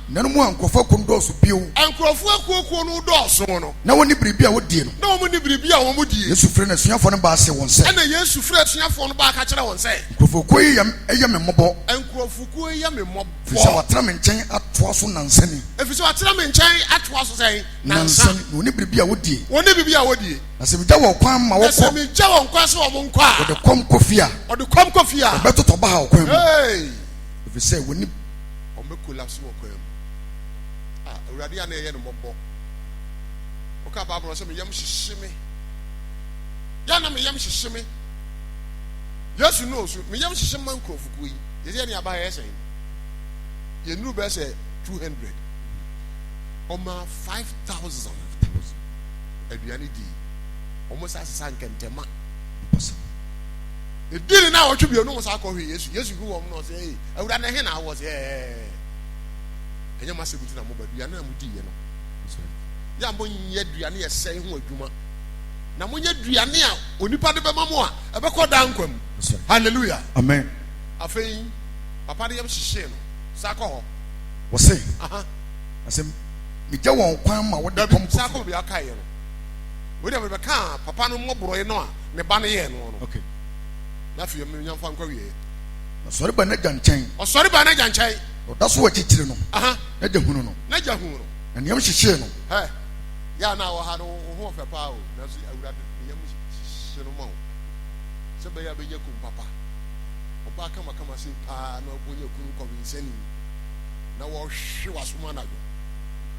nna no mu a nkurɔfo akuw no dɔɔso bio. Nkurɔfo akuokuo no dɔɔso no. Na wɔnni biribi a wɔdie no. Na wɔnni biribi a wɔdie. Yesu frɛɛ n'asuafoɔ no baa see wɔn sɛ. Ɛnna Yesu frɛɛ asuafoɔ no baa ka kyerɛɛ wɔn sɛ. Nkurɔfokuo yi yɛ me mmɔbɔ. Nkurɔfokuo yi yɛ me mmɔbɔ. Ɛfiri sɛ wɔatena me nkyɛn atoa so nnansa ni. Ɛfiri sɛ wɔatena me nkyɛn atoa so sɛn? Nnansa ni, na wɔnni biribi a wɔdie. Wɔnni biribi a wɔdie. Na sɛ megya wɔn kwan ma wɔkɔ. Na sɛ megya wɔn kwan sɛ wɔn nkɔ a. Wɔde kɔm kɔ fie a. Wɔde kɔm kɔ fie a. Wɔbɛtotɔ baha ɔkwan mu. Hey! Ɛfiri sɛ wɔnni. Wɔbɛ collapse wɔ kwan mu. Ah, Awurade a na ɛyɛ no mmɔbɔ. Woka Bible no sɛ me yam hyehye me. Yɛ na me yam hyehye me. Yesu no so me yam hyehye ma nkurɔfokuo yi. Yɛsɛ yɛ ne aba yɛ sɛn. Yɛnuru bɛyɛ sɛ 200. Ɔma 5,000 aduane dii. Wɔn sa sesa nkɛntɛma. Edii ne naawɔtwe bio no wɔn san kɔhwee Yesu. Yesu hu wɔn na ɔsɛ, ee, Awurade na ɛhe na awɔ? Ɔsɛ, ɛɛ, ɛnyɛ m'asɛm nti na moba, aduane a modiiɛ no. Yɛ a monyɛ aduane a ɛsɛe ho adwuma, na monyɛ aduane a onipa de bɛma mo a ɛbɛkɔ daa nkwa mu. Hallelujah. Amen. Afei, papa no yam hyehyee no. San kɔ hɔ. Wɔse, na sɛ megya wɔn kwan ma wɔde kɔm kɔ fie. San kɔ baabi a ɔkaeɛ no. Wei deɛ mebɛkaa papa no mmɔborɔe no a ne ba no yɛɛ no no. Okay. Na afei menya mfa nkɔ wieɛ. Ɔsɔre ba n'agya nkyɛn. Ɔsɔre ba n'agya nkyɛn. Na ɔda so wɔ akyirikyiri no. Aha. N'agya hunu no. N'agya hunu no. Na ne yam hyehyee no. Hɛ, yɛ a na wɔ ha no wo ho ɔfɛ paa o, nanso Awurade ne yam hyehye no ma wo sɛ bɛyɛ a bɛnya kun papa. Ɔbaa kamakama sei paa na ɔnya kunu kɔwensani na wɔhwe w'asom anadwo.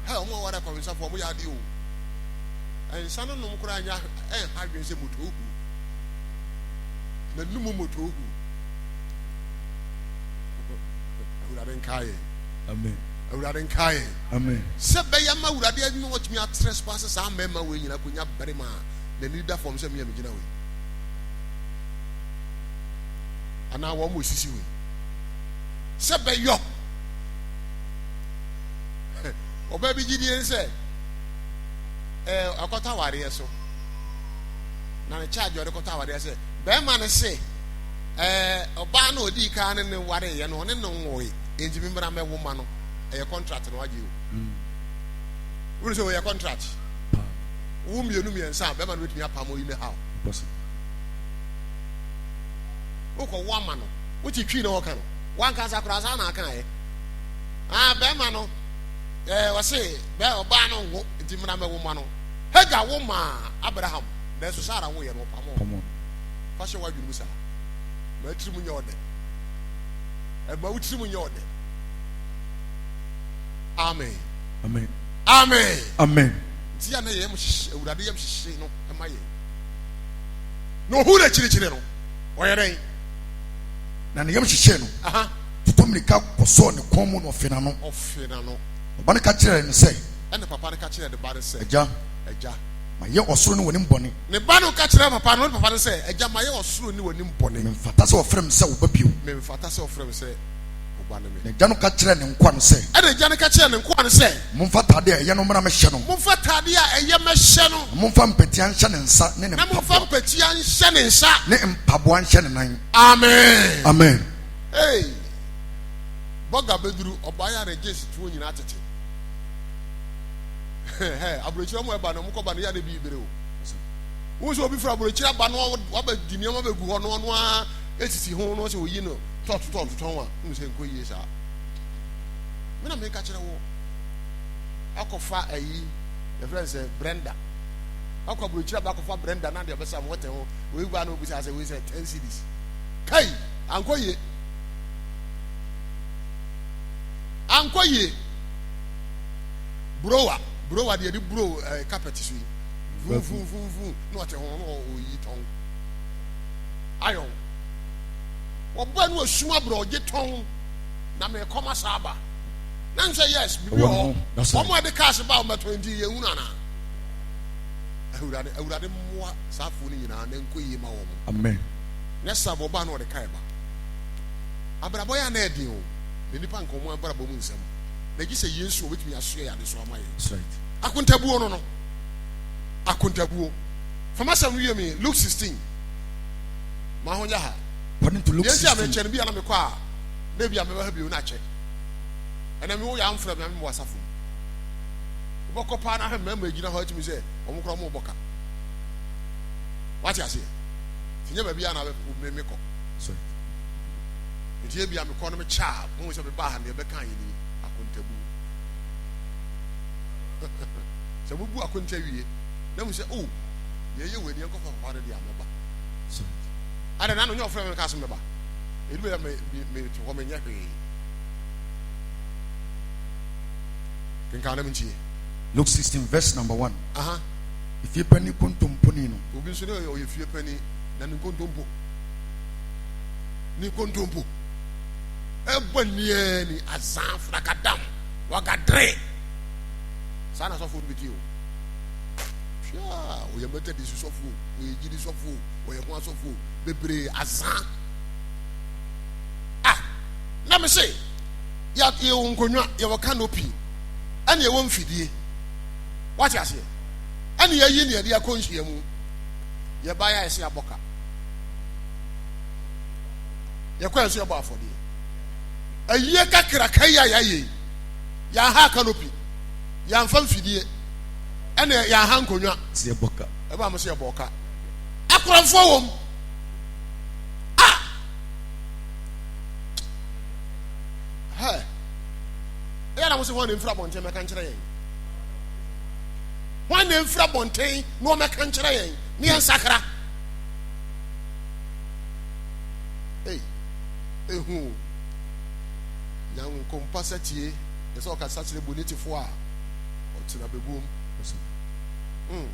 Hɛ, wɔn a wɔware akɔwensafoɔ wɔn yɛ adeɛ o. Nsa no nom koraa nyɛ ɛnha adwene sɛ motohu. N'anum motohu. Awurade nka yɛn. Amen. Awurade nka yɛn. Amen. Sɛ bɛyɛ ma Awurade adwuma wɔtumi atrespass saa mmarima wei nyina kɔnya barima a n'ani da fam sɛ me a megyina wei. Anaa wɔn a wɔsisi hɔ yi. Sɛ bɛyɔ. Ɔbaa bi gyidie ne sɛ ɛɛ ɔkɔtɔ awareɛ so. Na ne charge ɔde kɔtɔ awareɛ sɛ bɛrima no se ɛɛ ɔbaa no ɔdii kan ne ne wareeɛ no ɔne no nwoe enti me mmra mɛwo ma no. Ɛyɛ contract na wagye o. Wone sɛ ɔyɛ contract. Wo mmienu mmiɛnsa a bɛrima no bɛtumi apam oyi ne haw. Wokɔ wo ama no. Wote twi na wɔka no. Wankasa koraa saa na aka ɛ. Ah bɛrima no ɛɛ ɔse bɛ ɔbaa no nwo nti mmra mɛwo ma no. Hagar wo maa Abraham nanso Sara wo yɛ no ɔpamo. Fa hyɛ w'adwene mu saa. Ma tirim nyɛ ɔdɛ. Ɛma wo tirim nyɛ ɔdɛ. Amen. Amen. Amen. Amen. Nti a na yɛn hyehye Awurade yam hyehye no ma yɛn. Na ohuu n'akyirikyiri no, ɔyɛ dɛn? Na ne yam hyehyee no. Tutu mmirika kɔsɔɔ ne kɔn mu na ɔfee n'ano. Ɔfee n'ano. Ɔba no ka kyerɛɛ no sɛ. Ɛnna papa no ka kyerɛɛ ne ba no sɛ. Agya. Agya. Mayɛ ɔsoro ne w'anim bɔne. Ne ba no ka kyerɛɛ papa no ne papa no sɛ, Agya, mayɛ ɔsoro ne w'anim bɔne. Memfata sɛ wɔfrɛ me sɛ wo ba bio. Memfata sɛ wɔfrɛ me sɛ wo ba ne me. Na agya no ka kyerɛɛ ne nkoa no sɛ. Ɛnna agya no ka kyerɛɛ ne nkoa no sɛ. Momfa atade a ɛyɛ no mmra mmɛhyɛ no. Momfa atade a ɛyɛ mmɛhyɛ no. Na momfa mpɛtea nhyɛ ne nsa ne ne Na momfa mpaboa. mpɛtea nhyɛ ne nsa. Ne mpaboa nhyɛ ne nan. Amen. Amen. Hey! Bɔga bɛduru, ɔbaa yi a ne jeans tuo nyinaa tete. Hey, aburokyire ɔmo ɛba no, ɔmo kɔba no yɛ a na ebi bere o. Wohu sɛ obi firi aburokyire aba no, waba di nneɛma bɛgu hɔ no, ɔno ara esisi ho no sɛ oyi no tɔɔto tɔɔto tɔn a, wohu sɛ nkɔ yie saa. Me na meka kyerɛ wo, akɔfa ayi, yɛfrɛ no sɛ Brenda. Akɔ aburokyire aba akɔfa Brenda na deɛ ɔbɛsa mo wɔte ho, wei gua na obisa sɛ wei sɛ ten cedis. Kai, ankɔ yie. Ankɔ yie. Browa, browa deɛ yɛde buro ɛɛ eh, carpet so yi. Vum vum vum vum na ɔte ho na ɔyi tɔn. Ayɔn. Wɔbɔ no osum abrɛ ɔgye tɔn na mekɔ ma saa ba. Na n sɛ yes, bibi wɔ hɔ. Wɔn a de cars ba wɔn bɛtɔn nti yɛn hunu anaa. Awurade, Awurade mmoa saa afoɔ no nyinaa na nkɔ yie ma wɔn. Amen. Nyɛ saa bɔ ɔbaa na ɔde kae ba. Abrabɔ yɛ a na ɛden o, na nnipa nka wɔn abrabɔ mu nsɛm. Na gye sɛ Yesu a obetumi asoɛ yɛn adesoa ama yɛn. That's right. Akontabuo no no. Akontabuo. Fa m'asɛm no wie me Luke 16. Ma ho nyɛ ha. According to Luke Deɛ nti a 16. mekyɛ no bi a na mekɔ a na ebi a mɛba ha bio na akyɛ. Ɛnna me wo yɛ amfrɛ me a memmɔ asafo mu. Wobɛkɔ paa na ahwɛ mmarima gyina hɔ atumi sɛ wɔn koraa wɔn bɔ ka. Wate aseɛ? Nti nyɛ baabi a na me mekɔ. Nti ebi a mekɔ no mekyɛ a mo sɛ mebaa ha no yɛbɛka yɛ ni akontabu. Sɛ mobu akonta wie na mo sɛ oh yɛyɛ wɔ ani yɛnkɔfa papa no deɛ a mɛba. Ada na no nyɛ ɔfrɛ me ka so mɛba. Edu bɛ me me te hɔ menyɛ hwee. Kenkan na mentie. Luke 16 verse number 1. Aha. Efie panin kontomponi no. Obi nso ne ɔyɛ fie panin na ne nkontompo. Ne nkontompo. Ɛbɔ nniɛ ni azan frakadam wagadere. Saa na sɔfo no bi ti o. Hwɛ ɔyɛ Methodist sɔfo, ɔyɛ gyidi sɔfo, ɔyɛ ho asɔfo bebree azan. Ah, na me se yɛwɔ nkonnwa, yɛwɔ canopy, ɛna yɛwɔ mfidie. Wate aseɛ? Ɛna yɛyi ne yɛde akɔ nhyiamu. Yɛbaeɛ a yɛsɛ yɛabɔ ka. Yɛkɔ yɛn so yɛbɔ afɔdeɛ. Ayie kakraka yi a yɛayɛ yi, yɛanha canopy, yɛamfa mfidie, ɛna yɛanha nkonnwa. Sɛ yɛbɔ ka. Ɛbaa mo sɛ yɛbɔ ka. Akorɔmfoɔ wɔ mu. Ah! Hɛ! Ɛyɛ na mo sɛ wɔn na mfiri abɔnten mɛka nkyerɛ yɛn. Hwan na mfiri abɔnten na ɔmɛka nkyerɛ yɛn ne yɛn sakra? Ei, ehu o. Nyankompa sɛ tie, ɛsɛ ɔkasa kyerɛ bonitefo a ɔtena bebuom. Mm.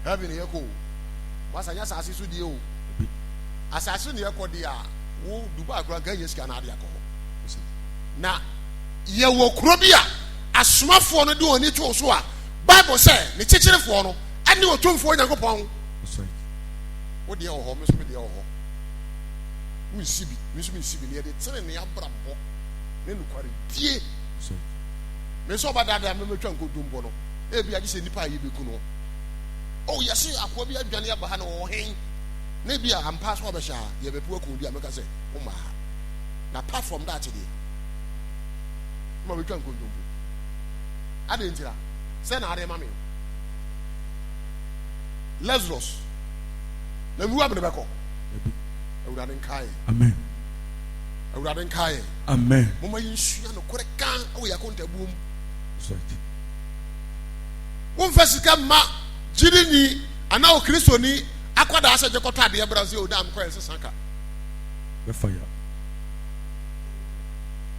Heaven yɛ kɔ o. Masa nyɛ asase so deɛ o. Asase so ne yɛkɔ deɛ a, wo Dubai koraa nka nyɛ sika na ade akɔ hɔ. Na yɛwɔ kuro bi a asomafoɔ no de wɔn ani too so a Bible sɛ ne kyekyerefoɔ no ne Otumfoɔ Nyankopɔn. Wo deɛ wɔ hɔ, me nso me deɛ wɔ hɔ. Wonsi bi, me nso mensi bi. Na yɛde tenenee abrabɔ ne nokwaredie. Me nso ɔba daadaa me mɛtwa nkontompo no. Ebi agye sɛ nnipa a yɛbɛku no. Oh, yɛse akoa bi adwane aba ha na ɔwɔ hen. Na ebi a ampa sɛ ɔbɛhyɛ ha, yɛbɛpo aku bi a mɛka sɛ womma ha. Na apart from that deɛ, ma bɛtwa nkontompo. Adɛn ntira? Sɛ na ade ma me. Lazarus, na mewu a mene bɛkɔ. Awurade nka yɛn. Amen. Awurade nka yɛn. Amen. Momma yɛnsua nokorɛ ka wɔ yɛn akontabuo mu. Womfa sika mma gyidini anaa okristoni akwadaa sɛ gye kɔtɔ adeɛ bra sɛ oda mekɔ yɛn sesa ka. Bɛfa ya.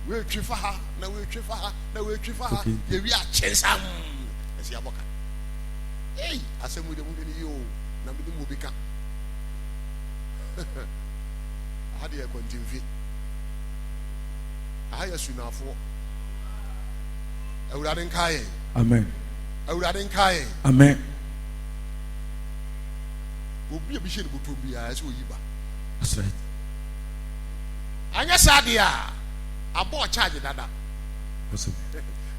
Woetwi fa ha na woetwi fa ha na woetwi fa ha yɛwie akyensam ɛsɛ yɛabɔ ka. Ei asɛm yi deɛ monhwɛ no yie o na menim obi ka. Aha deɛ yɛ kwantimfi. Aha yɛ sunafoɔ. Awurade nka yɛn. Amen. Awurade nka yɛn. Amen. Obi a bi hyɛ ne bɔtɔ biara ɛsɛ oyi ba. That's right. Anyɛ saa deɛ a abɔ charge dada.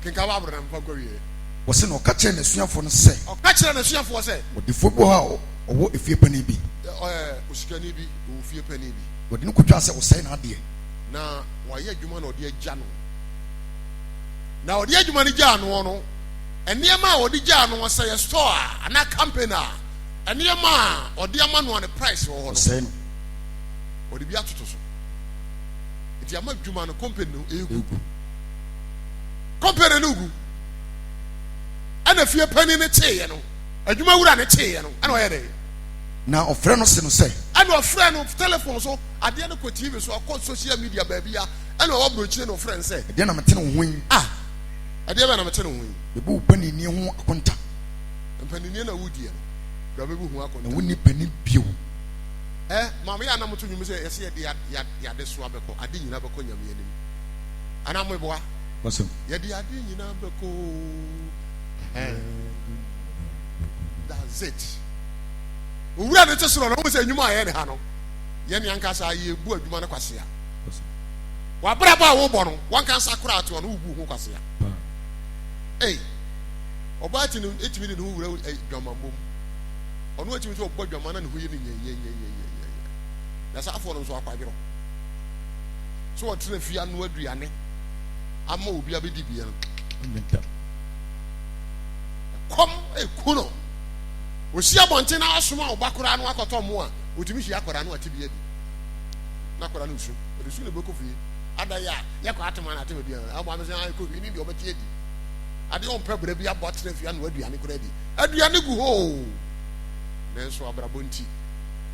Kenka Bible na mfa nkɔ wie. Wɔsi na ɔka kyerɛ n'asuafoɔ no sɛ. Ɔka kyerɛ n'asuafoɔ sɛ. Ɔdefoɔ bi wɔ hɔ a ɔwɔ efie panin bi. Ɛɛ osikani bi ɔwɔ fie panin bi. Wɔde no kotwaa sɛ ɔsɛe n'adeɛ. Na wayɛ adwuma na ɔde agya no. Na ɔde adwuma no gyaa noɔ no, nneɛma a ɔde gyaa noɔ sɛ yɛ store a anaa company a, nneɛma a ɔde ama no a ne price wɔ hɔ no. Ɔsɛe no. Ɔde bi atoto so. Nti ama adwuma no company no egu. Company no gu. Ɛna fie panin no teeɛ no, adwuma wura no teeɛ no, ɛna ɔyɛ dɛ. Na ɔfrɛ no se no sɛ. Ɛna ɔfrɛ no telephone so, adeɛ no kɔ TV so, akɔ social media baabi a, ɛna ɔwɔ aburokyire na ɔfrɛ no sɛ. Ɛdeɛn na mete ne wo ho yi? Ah, ɛdeɛ bɛn na mete ne wo ho yi? Mebu wo paninnie ho akonta. Mpaninnie na wodiɛ no, bra bɛbu ho akonta. Na wonni panin bio. Ɛ, maame yɛ a na moto nnwom sɛ yɛsɛ yɛde yɛadesoa bɛkɔ, ade nyina bɛkɔ Nyame anim. Anaa meboa? Yɛde ade nyina bɛkɔ oo. Ɛhɛn. That's it. Owura no te soro no, wohu sɛ nnwuma a yɛyɛ ne ha no, yɛn ankasa yɛbu adwuma no kwasea. W'abrabɔ a wobɔ no, wankasa koraa te hɔ no, wobu ho kwasea. Ei, ɔbaa ti no etumi de ne ho wura dwamammɔ mu. Ɔno etumi sɛ ɔbɔ dwama na ne ho yɛ ne nyɛnyɛnyɛnyɛnyɛ. Na saa afoɔ no nso akwadworɔ. So ɔtena fie ano aduane ama obi abɛdi bia no. Ɛkɔm eku no. Osi abɔnten na asoma ɔba koraa no akɔtɔ mmo a, otumi hyia akwadaa no ate bi adi. Na akwadaa no nsu. Ɔde su na ɛbɛkɔ fie. Ada yi a yɛkɔ atema na atema bi a, ɔmo abɛsɛ ayɛ kɔ fie ne deɛ ɔbɛte adi. Adeɛ ɔmpɛ brɛ bi abɔ atena fie ano aduane koraa adi. Aduane gu hɔ o. Nanso abrabɔ nti.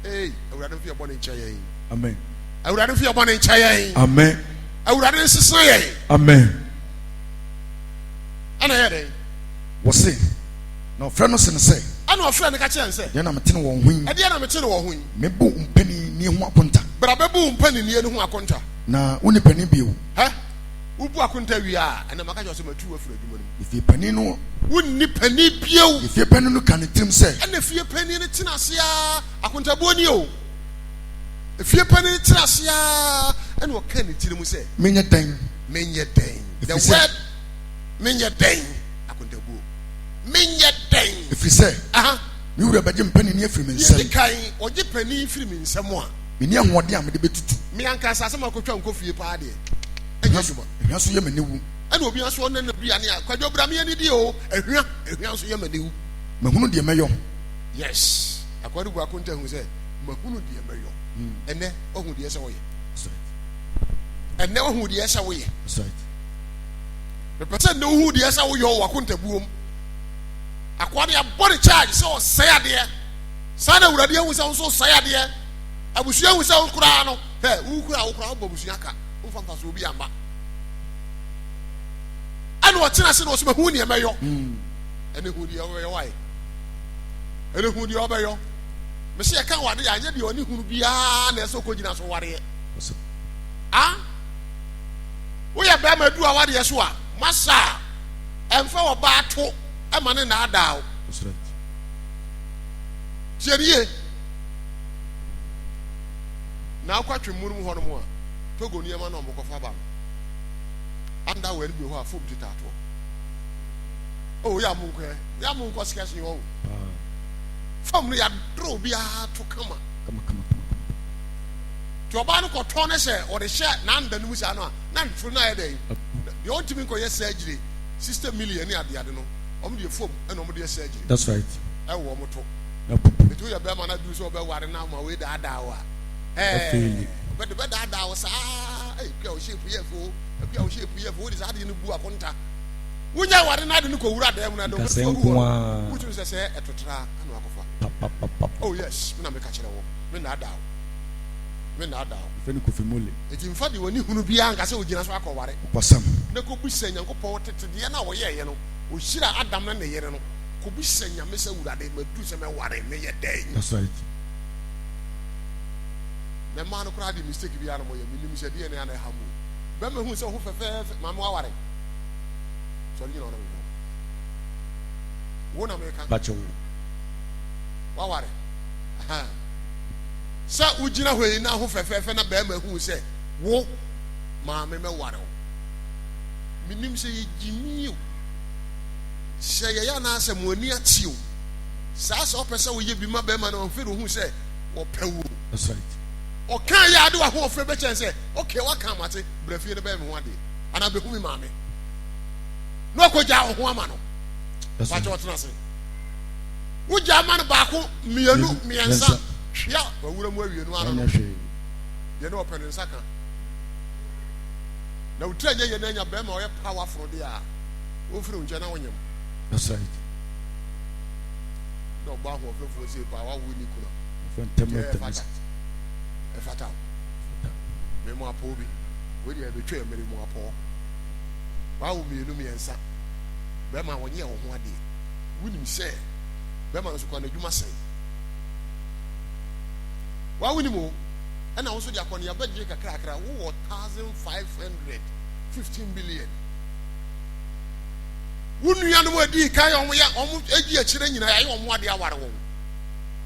Ei, Awurade mfa yɛn bɔne nkyɛ yɛn. Amen. Awurade mfa yɛn bɔne nkyɛ yɛn. Amen. Awurade nsesa yɛn. Amen. Ɛna ɛyɛ dɛn? Wɔse, na ɔfrɛ no se no sɛ. Ɛna ɔfrɛ no ka kyerɛ no sɛ. Ɛdeɛn na mete no wɔn ho yi? Ɛdeɛn na mete no wɔn ho yi? Mebu wo mpaninnie ho akonta. Bra bɛbu wo mpaninnie no ho akonta. Na wonni panin bio. Hɛ! Wobu akonta wie a, ɛna maka kyerɛ wo sɛ matu wo afiri adwuma no mu. Efie panin no. Wonni panin bio. Efie panin no ka ne tirim sɛ. Ɛna efie panin no tena ase ara, akontabuo nie o. Efie panin no tena ase ara, ɛna ɔka ne tirim sɛ. Menyɛ dɛn? Menyɛ dɛn? The word menyɛ dɛn? Akontabuo. Menyɛ dɛn? Ɛfiri sɛ, me wura bɛgye me paninnie afiri me nsam. Deɛ ɛdi kan, ɔgye panin firi me nsam a. Menni ahoɔden a mede bɛtutu. Me ankasa sɛ makɔtwa nkɔ fie paa deɛ, ɛnyɛ adwuma. Ehwa nso yɛ m'aniwu. Ɛna obi nso ɔne n'aduane a, Kwadwo bra me anidie o, ehwa, ehwa nso yɛ m'aniwu. Mahunu deɛ mɛyɔ. Yes, akoa no bu akonta hu sɛ, mahunu deɛ mɛyɔ. Ɛnɛ, wahu deɛ ɛsɛ woyɛ. Ɛnɛ wahu deɛ ɛsɛ woyɛ. Mepɛ sɛ nnɛ wohu deɛ ɛsɛ woyɛ wɔ w'akontabuo mu. Akoa de abɔ ne charge sɛ ɔsɛe adeɛ. Saa na Awurade ahu sɛ wo nso wosɛe adeɛ. Abusua ahu sɛ wo koraa no, hɛ, wo koraa wo koraa wobɔ abusua ka, womfa mfasoɔ bi amma. Ɛna ɔtena ase na ɔsɛ mahu deɛ mɛyɔ. Ɛne hu deɛ ɔbɛyɔ wae. Ɛne hu deɛ ɔbɛyɔ. Mese yɛka wɔ adeɛ anyɛ deɛ ɔne hunu biara na ɛsɛ ɔkɔgyina so wareɛ. Ah? Woyɛ bɛrima du awadeɛ so a, masa a, ɛmfa ɔbaa to ɛma ne naadaa wo. Tie ne yie. Na wokɔ atwemmuo no mu hɔnom a, Togo nneɛma na wɔkɔfa ba no. Underwear no bi wɔ hɔ a foam teta atoɔ. Oh, yɛ a monkɔ ɛ, yɛ a monkɔ skɛhye hɔ o. Foam no yɛadoro obiara to kama. Nti ɔbaa no kɔtɔn no sɛ ɔde hyɛ n'anda no mu saa no a, na ntoro no ayɛ dɛn? Deɛ ɔntumi nkɔyɛ surgery, 60 million ne adeade no, wɔn deɛ foam ɛna wɔn de yɛ surgery. That's right. Ɛwɔ wɔn to. Apupu. Nti woyɛ bɛrima na duru sɛ ɔbɛware na ama wei daadaa wo a, ɛɛ, ɔbɛde bɛdaadaa wo saa. Ɛy, kua wo shape yɛ fɛ o, akua wo shape yɛ fɛ o, wode saa adeɛ no bu akonta. Wonya ware na ade no kɔwura dan mu na de Nkasɛɛ wobɛto agu nko hɔ no, ara. wotumi sɛ sɛ ɛtotra ana wakɔfa. Papapapa. Oh yes, me na meka kyerɛ wo, me nnaadaa wo, me nnaadaa wo. Yɛfrɛ no Kofi Mole. Enti mfa deɛ w'ani hunu biara nka sɛ ogyina so akɔware. Ɔkwasam. Na kɔbisa Nyankopɔn tete deɛ no a ɔyɛeɛ no, ɔhyiraa Adam ne ne yere no, kɔbisa Nyame sɛ, Awurade, maduru sɛ mɛware, meyɛ dɛn? That's right. Na mmaa no koraa deɛ mistake biara na wɔyɛ, menim sɛ deɛ na ɛha mu. Bɛma hu sɛ wo ho fɛfɛɛfɛ, maame waware. Sɔre gyina hɔ na mehwɛ wo. Wo na meka. Bakyɛ wo. Waware. Aha. Sɛ wogyina hɔ yi na ho fɛfɛɛfɛ na bɛrima hu sɛ wo maame mɛware wo. Menim sɛ yɛgyimi o. Sɛ yɛyɛ anaasɛ mo ani ate o. Saa sɛ ɔpɛ sɛ woyɛ bi ma bɛrima no ɔmfɛ de ohu sɛ wɔpɛ wo. That's right. Ɔka yɛ ade w'ahoɔfɛ bɛkyɛn sɛ okay waka amate bra fie no bɛyɛ me ho adeɛ anaa bɛhu me maame na ɔkɔgyaa wo ho ama no. Wakyɛ ɔtena ase. Wogyaa ma no baako mmienu mmiɛnsa hwea wawura mu awie no ano no. Deɛ ne ɔpɛ ne nsa ka. Na wotiri anyɛ yɛ na anya bɛrima ɔyɛ powerful deɛ a wofiri wo nkyɛn na wonyam. That's right. Na ɔbɔ ahoɔfɛfoɔ sei paa wawo ne kuna. Ɛfata. Ɛfata o. Memo apɔw bi. Wei deɛ ɛbɛtwa mmere mu apɔw. Wawo mmienu mmiɛnsa. Bɛrima wɔnyɛ wo ho adeɛ. Wonim sɛ bɛrima no nso kɔ n'adwuma sɛe. Wa wonim o. Ɛna wo nso de akɔneaba gye kakrakra. Wowɔ 1500 15 billion. Wo nuanom a ɛdii kan a wɔyɛ wɔn adi akyire nyinaa yɛayɛ wɔn adeɛ aware wɔn.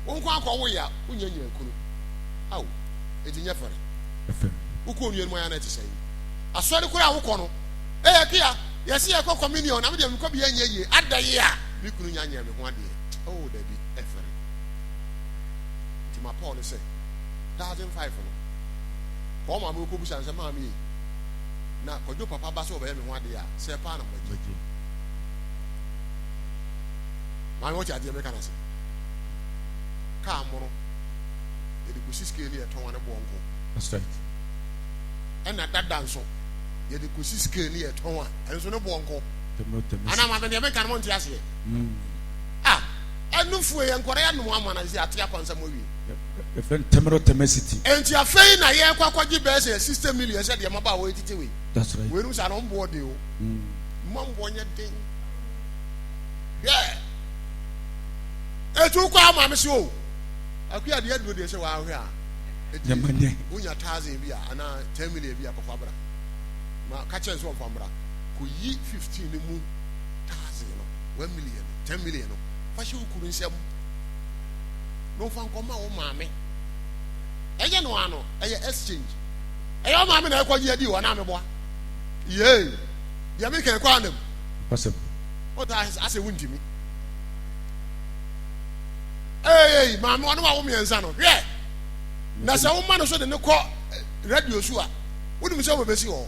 Wo nko akɔ wo ya wonya nyina kunu. Ao, enti nyɛ fɛre. Wokɔ onua no mu ayɛ na ɛte sɛn? Asɔre koraa a wokɔ no, ɛyɛ kea yɛse yɛkɔ communion na me deɛ mekɔ bia nyɛ yie. Ada yi a me kunu nya nyɛ me ho adeɛ. Oh, dabi, ɛfɛre. Nti ma Paul no sɛ, 1005 no, kɔɔ maame wokɔbusa no sɛ maame yi, na kwadwo papa ba sɛ ɔbɛyɛ me ho adeɛ a, sɛ paa na magye. Maame wote adeɛ meka no ase. Kaa mono, yɛde kɔsi scale ne yɛtɔn a ne boɔ nko. That's right. Ɛna dada nso, yɛde kɔsi scale ne yɛtɔn a, ɛno nso ne boɔ nko. Anaa maame deɛ meka no mo nte aseɛ. Ah, ɛno fue yɛ nkɔrɔ yɛ nom ama na sɛ ate akwansam awie. Yɛfrɛ no Temero Temesity. Enti afei na yɛrekɔ akɔgye bɛyɛ sɛ 60 million sɛ deɛ mmabaawa yi tete wei. That's right. Weinom saa na wɔn boɔ den o. Mma mboɔ nyɛ den. Hwɛ. Eti wokɔ a maame so o. Akua deɛ aduro deɛ sɛ wahwɛ a. Eti wonya thousand bi a anaa 10 million bi a kɔfa bra. Ma ka kyerɛ nso ɔmfa mmra. Kɔyi 15 no mu thousand no, 1 million no, 10 million no. Fa hyɛ wo kunu nsam. Na ɔmfa nkɔma wo maame. Ɛnyɛ no ano, ɛyɛ exchange. Ɛyɛ wo maame na ɛkɔgye adi o anaa meboa. Yee. Deɛ meka ɛkɔ anam. Kwasɛm. Ɔta asɛ wontimi. Ee, maame ɔne wawo mmiɛnsa no. Hwɛ. Na sɛ woma no so de ne kɔ radio so a, wonim sɛ wobɛbɛsi hɔ.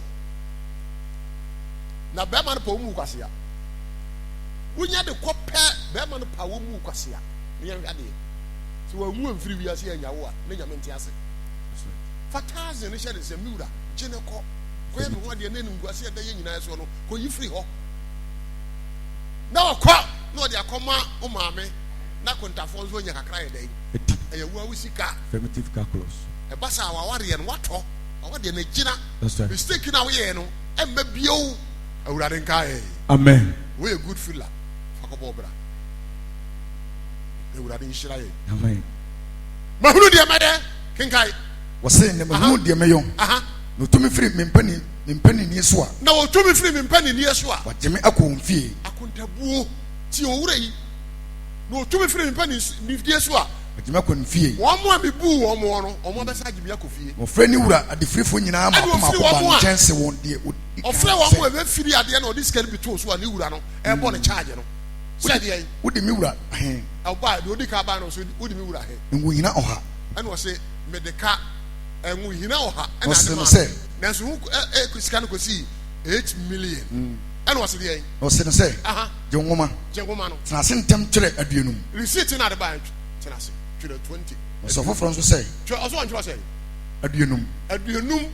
Na bɛrima no pa wo mu kwasea. Wonya de kɔ pɛ bɛrima no pa wo mu kwasea. Ne yɛnhwɛ adeɛ. Sɛ wanwu amfiri wiase anya wo a, ne nyame nte ase. Fa thousand no hyɛ ne nsam, me wura, gye ne kɔ. Kɔyɛ me ho adeɛ na animguase a ɛda yɛn nyinaa soɔ no, kɔyi firi hɔ. Na ɔkɔ na ɔde akɔma wo maame na kontafoɔ nso anya kakra yɛ dɛn? Ɛyɛ wo a wo sika. Affirmative calculus. Ɛba saa w'awareɛ no watɔ, w'awadeɛ no agyina. That's right. Mistake no a woyɛɛ no ɛmma bio. Awurade nka yɛn. Amen. Woyɛ good filler. Fa kɔbɔ bra. Awurade nhyira yɛn. Amen. Mahunu deɛ mɛyɛ. Kenkae. Wɔse na mahunu deɛ mɛyɔ. Na ɔtu me firi me mpanin me mpaninnie so a. Na ɔtu me firi me mpaninnie so a. Wagye me akɔ wɔn fie. Akontabuo, tie owura yi. Na ɔtu me firi me mpaninnie so a. Agye me akɔ ne fie. Wɔn a mebuu wɔn no, wɔn abɛsan agye me akɔ fie. Na ɔfrɛɛ ne wura adefirifoɔ nyinaa Ɛnna mmaako ɔfiri mmaako baa wɔn ne a nkyɛn see wɔn deɛ ɔdi kan ɔfrɛɛ wɔn sɛ. a wɔafiri adeɛ na ɔde sika no bi too so a ne wura no rebɔ no charge no sɛ Wode, deɛn? wode me wura he? Ɔbaa, deɛ ɔdi kan baa no nso, wode me wura he? Ngohina ɔha. Ɛnna ɔse, Mede ka ngohina ɔha Na na ɔsee ade no maa no, sɛ. nanso ho ɛ, ɛ, sika no kɔsii 8 million. Ɛnna ɔse deɛn? Na ɔsee no sɛ, Aha. Gye nwoma. Gye nwoma no. Tena ase ntɛm twerɛ 50. Receipt no a ade baeɛ no, tena ase twerɛ 20. Na ɔsee ɔfoforɔ nso sɛ. Twerɛ, ɔse ɔntwerɛ sɛn? 50. 50.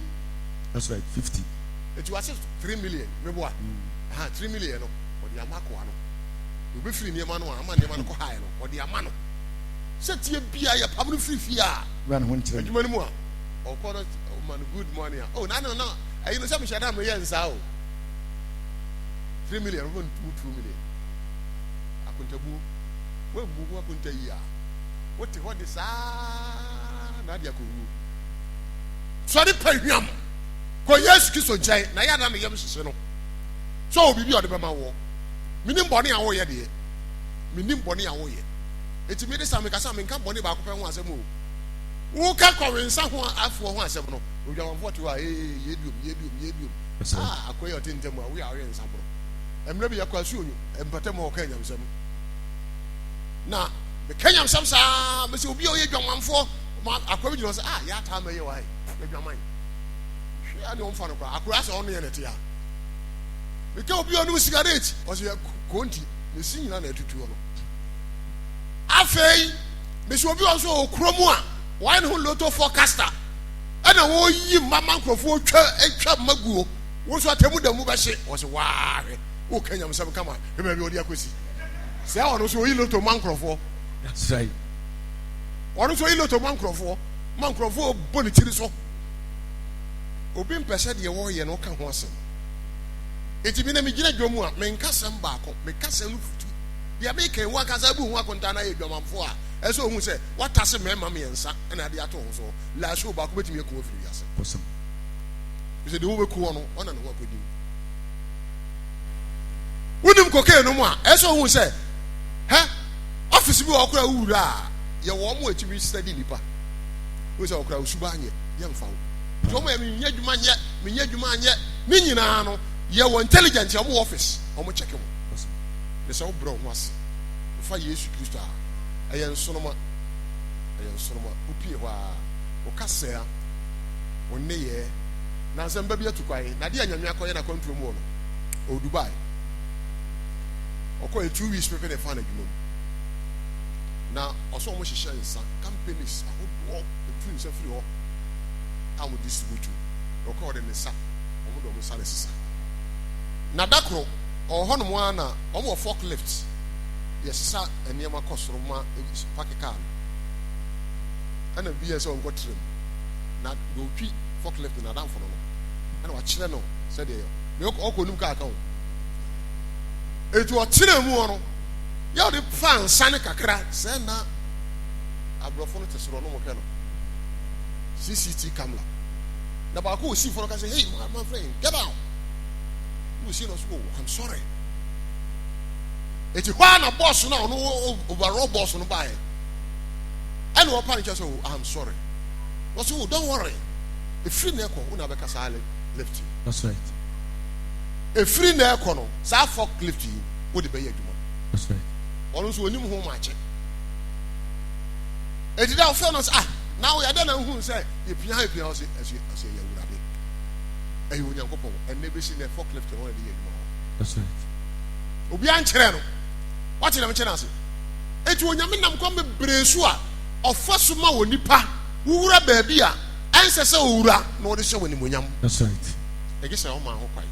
That's right, 50. Eti wase 3 million, meboa? Aha, 3 million no, ɔde ama akoa no. Deɛ obɛfiri nneɛma no a, ama nneɛma no kɔ hae no, ɔde ama no. Sɛ tie bia yɛpam no firi fie a, Wura ne ho nkyerɛ no. Adwuma no mu a, ɔkɔ no, ɔma no good morning a, oh, na no, na, ɛyi no sɛ mehyɛ da meyɛ nsaa o. 3 million, ɔma no 2 million. Akontabuo, woammu ho akonta yi a, wote hɔ de saa na ade akɔwuo. Sɔre pa hwam kɔ Yesu Kristo nkyɛn na yɛ ana ne yam hyehye no sɛ ɔwɔ biribi a ɔde bɛma woɔ. Menim bɔne a woyɛ deɛ, menim bɔne a woyɛ. Enti mede sa meka sɛ menka bɔne baako pɛ ho asɛm o. Woka kɔwensa ho afoɔ ho asɛm no, odwamanfoɔ te hɔ a, ee, yɛ biom, yɛ biom, yɛ biom. Ah, akoa yi a ɔte ntam a, woyɛ a woyɛ nsa borɔ. Mmerɛ bi yɛkɔ asuonyo mpɔtam hɔ ɔka nyamsɛm. Na meka nyamsɛm saa, mesɛ obi a ɔyɛ dwamanfoɔ, ma akoa bi gyina hɔ sɛ, ah, yɛ ataa ma yɛ wɔ ha yi, yɛ dwaman. Hwɛ a ne ɔmfa no koraa, akoa sɛ ɔno yɛ ne te a. Meka obi a ɔnom sigaret, ɔsɛ yɛ konti, ne si nyina na atutu hɔ no. Afei, mesɛ obi a ɔnso wɔ kuro mu a, wɔayɛ ne ho lotto forecaster, ɛna wɔyi mma ma nkurɔfoɔ twa atwa mma guo, wo nso atɛmu da mu bɛhye. Ɔsɛ waa hwɛ, woka nyamsɛm kama, hwɛ baabi ɔde akɔsi. Sɛ ɔno nso ɔyi lotto ma nkurɔfoɔ. That's right. Ɔno nso ɔyi lotto ma nkurɔfoɔ, ma nkurɔfoɔ bɔ ne tiri so. Obi mpɛ sɛ deɛ wɔreyɛ no woka ho asɛm. Enti me na megyina dwa mu a, menka asɛm baako, meka asɛm no futu. Deɛ meka yi, wo ankasa abu ho akontaa na ayɛ adwamanfoɔ a, ɛsɛ sɛ ohu sɛ woatase mmarima mmiɛnsa na ade ato wo ho so. Laasoo baako bɛtumi aku wo afiri wiase. Kɔsɛm. Efisɛ deɛ wobɛku wɔ no, ɔna ne ho akɔdim. Wonim cocaine nom a, ɛsɛ sɛ ohu sɛ, hɛ, ɔfisi bi wɔ hɔ koraa wowura a, yɛwɔ wɔn a ɛtumi study nipa. Wohu sɛ ɔkora wo suban nyɛ, yɛmfa wo. Nti wɔn a menyɛ adwuma nyɛ, menyɛ adwuma nyɛ, ne nyinaa no, yɛwɔ intelligent a wɔn wɔ office, wɔn check wɔn. Ne sɛ wobrɛ wo ho ase, wofa Yesu Kristo a, ɛyɛ nsonoma, ɛyɛ nsonoma. Wopie hɔ a, wo kasɛa, wo nneyɛɛ, na nsɛmpa bi atu kwan, na adeɛ a Nyame akɔyɛ n'akwantuo mu wɔ no, ɔwɔ Dubai. Ɔkɔɛ 2 weeks pɛpɛ na ɛfaa n'adwuma mu. Na ɔsɛ wɔn hyehyɛ nsa, companies ahodoɔ etu nsa firi hɔ a wɔn distribute. Na ɔkɔɛ ɔde ne nsa, wɔn de wɔn nsa na ɛsesa. Na da koro, ɔwɔ hɔnom ara na wɔn wɔ forklift yɛsesa nneɛma kɔ soro ma paki kaa no. Ɛna bi yɛ sɛ ɔnkɔ tram. Na deɛ ɔtwi forklift no n'adamfo no no, ɛna wakyerɛ no sɛdeɛ yɛ. Na ɔkɔ onim kaa ka o. Eti ɔtena mu hɔ no, yɛ ɔde fa nsa no kakra sɛ na aborɔfo no te soro no wɔhwɛ no. CCT camera. Na baako wɔ sii fo no ka sɛ, hey my, my friend, get down. Na osi no so, oh, I'm sorry. Eti hɔ a na boss no a ɔno overall boss no baeɛ. Ɛna ɔpa ne kyɛ sɛ, oh, I'm sorry. Wɔsɛ, oh, don't worry. Efiri na ɛkɔ, wo na abɛka saa lift yi. That's right. Efiri na ɛkɔ no, saa forklift yi, wode bɛyɛ adwuma. That's right. Ɔno nso onim ho maakye. Eti da ɔfrɛ no sɛ, ah, na woyɛ dɛ na nhun sɛ yɛpia ha yɛpia ha ɔsɛ ɛsɛ ɛsɛ ɛyɛ Awurade. Ɛyɛ Onyankopɔn. Ɛnɛ bɛsi nɛ forklift no ɔna de yɛ adwuma hɔ. That's right. Obiara nkyerɛ no. Wate na mekyerɛ no ase. Eti Onyame nam kwan bebree so a ɔfa so ma wɔ nipa wowura baabi a ɛnsɛ sɛ owura na ɔde hyɛ wɔ animuonyam. That's right. Ɛgye sɛ ɔma ho kwan.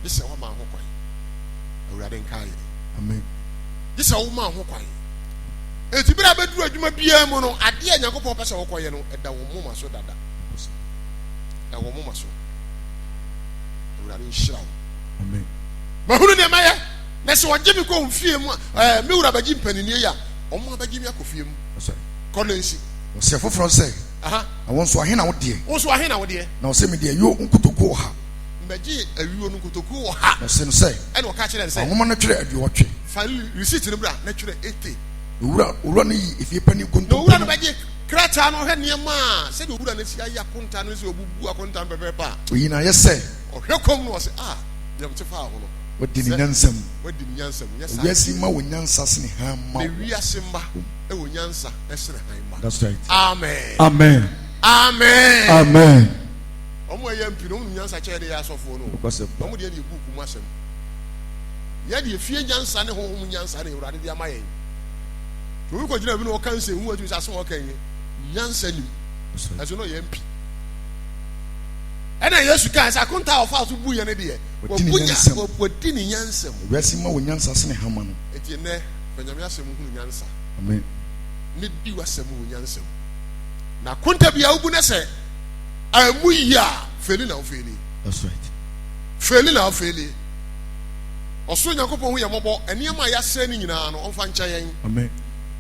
Gye sɛ ɔma ho kwan. Awurade nka yɛ. Amen. Gye sɛ woma ho kwan. Eti bere a bɛduru adwuma biara mu no, adeɛ a Nyankopɔn pɛ sɛ wɔkɔyɛ no, ɛda wɔn moma so dada. Ɛwɔ moma so. Awurade nhyira wo. Amen. Mahunu deɛ mɛyɛ. Na sɛ ɔgye me kɔ fie mu a, ɛɛ me wura bɛgye mpaninnie yi a, wɔn abɛgye me akɔ fie mu. That's right. Kɔ na nsi. Ɔsɛ foforɔ sɛ, Aha. na wɔn nso ahe na wodeɛ? Wo nso ahe na wodeɛ? Na ɔsɛ me deɛ ayuo nkotokuo ɔha. Mbɛgye ayuo no nkotokuo ɔha. Na ɔsɛ no sɛ, Ɛna ɔka kyerɛ no fa sɛ, nwoma no twerɛ 80. fa receipt no bra na twerɛ 80. Owura owura no yi efie panin Na kontompo owura no no. bɛgye krataa no ɔhwɛ nneɛma a sɛdeɛ owura no si ayɛ akonta no sɛ ɔbubu akonta no pɛpɛɛpɛ a. Oyi no ayɛ sɛ. Ɔhwɛ kɔm no ɔse ah deɛ mete faa ho no. Wadi ne Sɛ nyansa mu. wadi ne nyansa mu nyɛ saa. Wiase mma wɔ nyansa sene hann mma. Na wiase mma wɔ nyansa sene hann mma. That's right. Amen. Amen. Amen. Amen. Wɔn a ɛyɛ mpi no, wɔn nim nyansa kyɛn yɛn asɔfoɔ no. Nokwasɛm. Wɔn deɛ deɛ buuku mu asɛm. Yɛ deɛ fie nyansa ne honhom nyansa na Awurade de ama yɛn. Nti obi kɔgyina bi na ɔka nsɛnhu a, tumi sɛ asɛm a ɔka yi nyansa nim. Ɛso na ɔyɛ mpi. Ɛna Yesu kaa sɛ akonta a ɔfaa so bu yɛn no deɛ, Wadi ne wabu nya, nyansa mu. wadi ne nyansa mu. Wiase mma wɔ nyansa sene hama no. Enti nnɛ, fa Nyame asɛm hunu nyansa. Amen. Ne di w'asɛm wɔ nyansa mu. Na akonta biara wobu na sɛ ammu yie a, feli na wofeli. That's right. Feli na wofeli. Ɔsoro Nyankopɔn hu yɛn mmɔbɔ, nneɛma a yɛasɛe no nyinaa no, ɔmfa nkyɛ yɛn. Amen.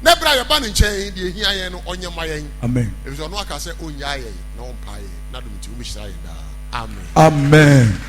Na berɛ a yɛba ne nkyɛn, deɛ ɛhia yɛn no, ɔnyɛ mma yɛn. Amen. Ɛfiri sɛ ɔno aka sɛ ɔnnyaa yɛn na ɔmpaa yɛn, n'adom nti, ɔbɛhyira yɛn daa. Amen. Amen.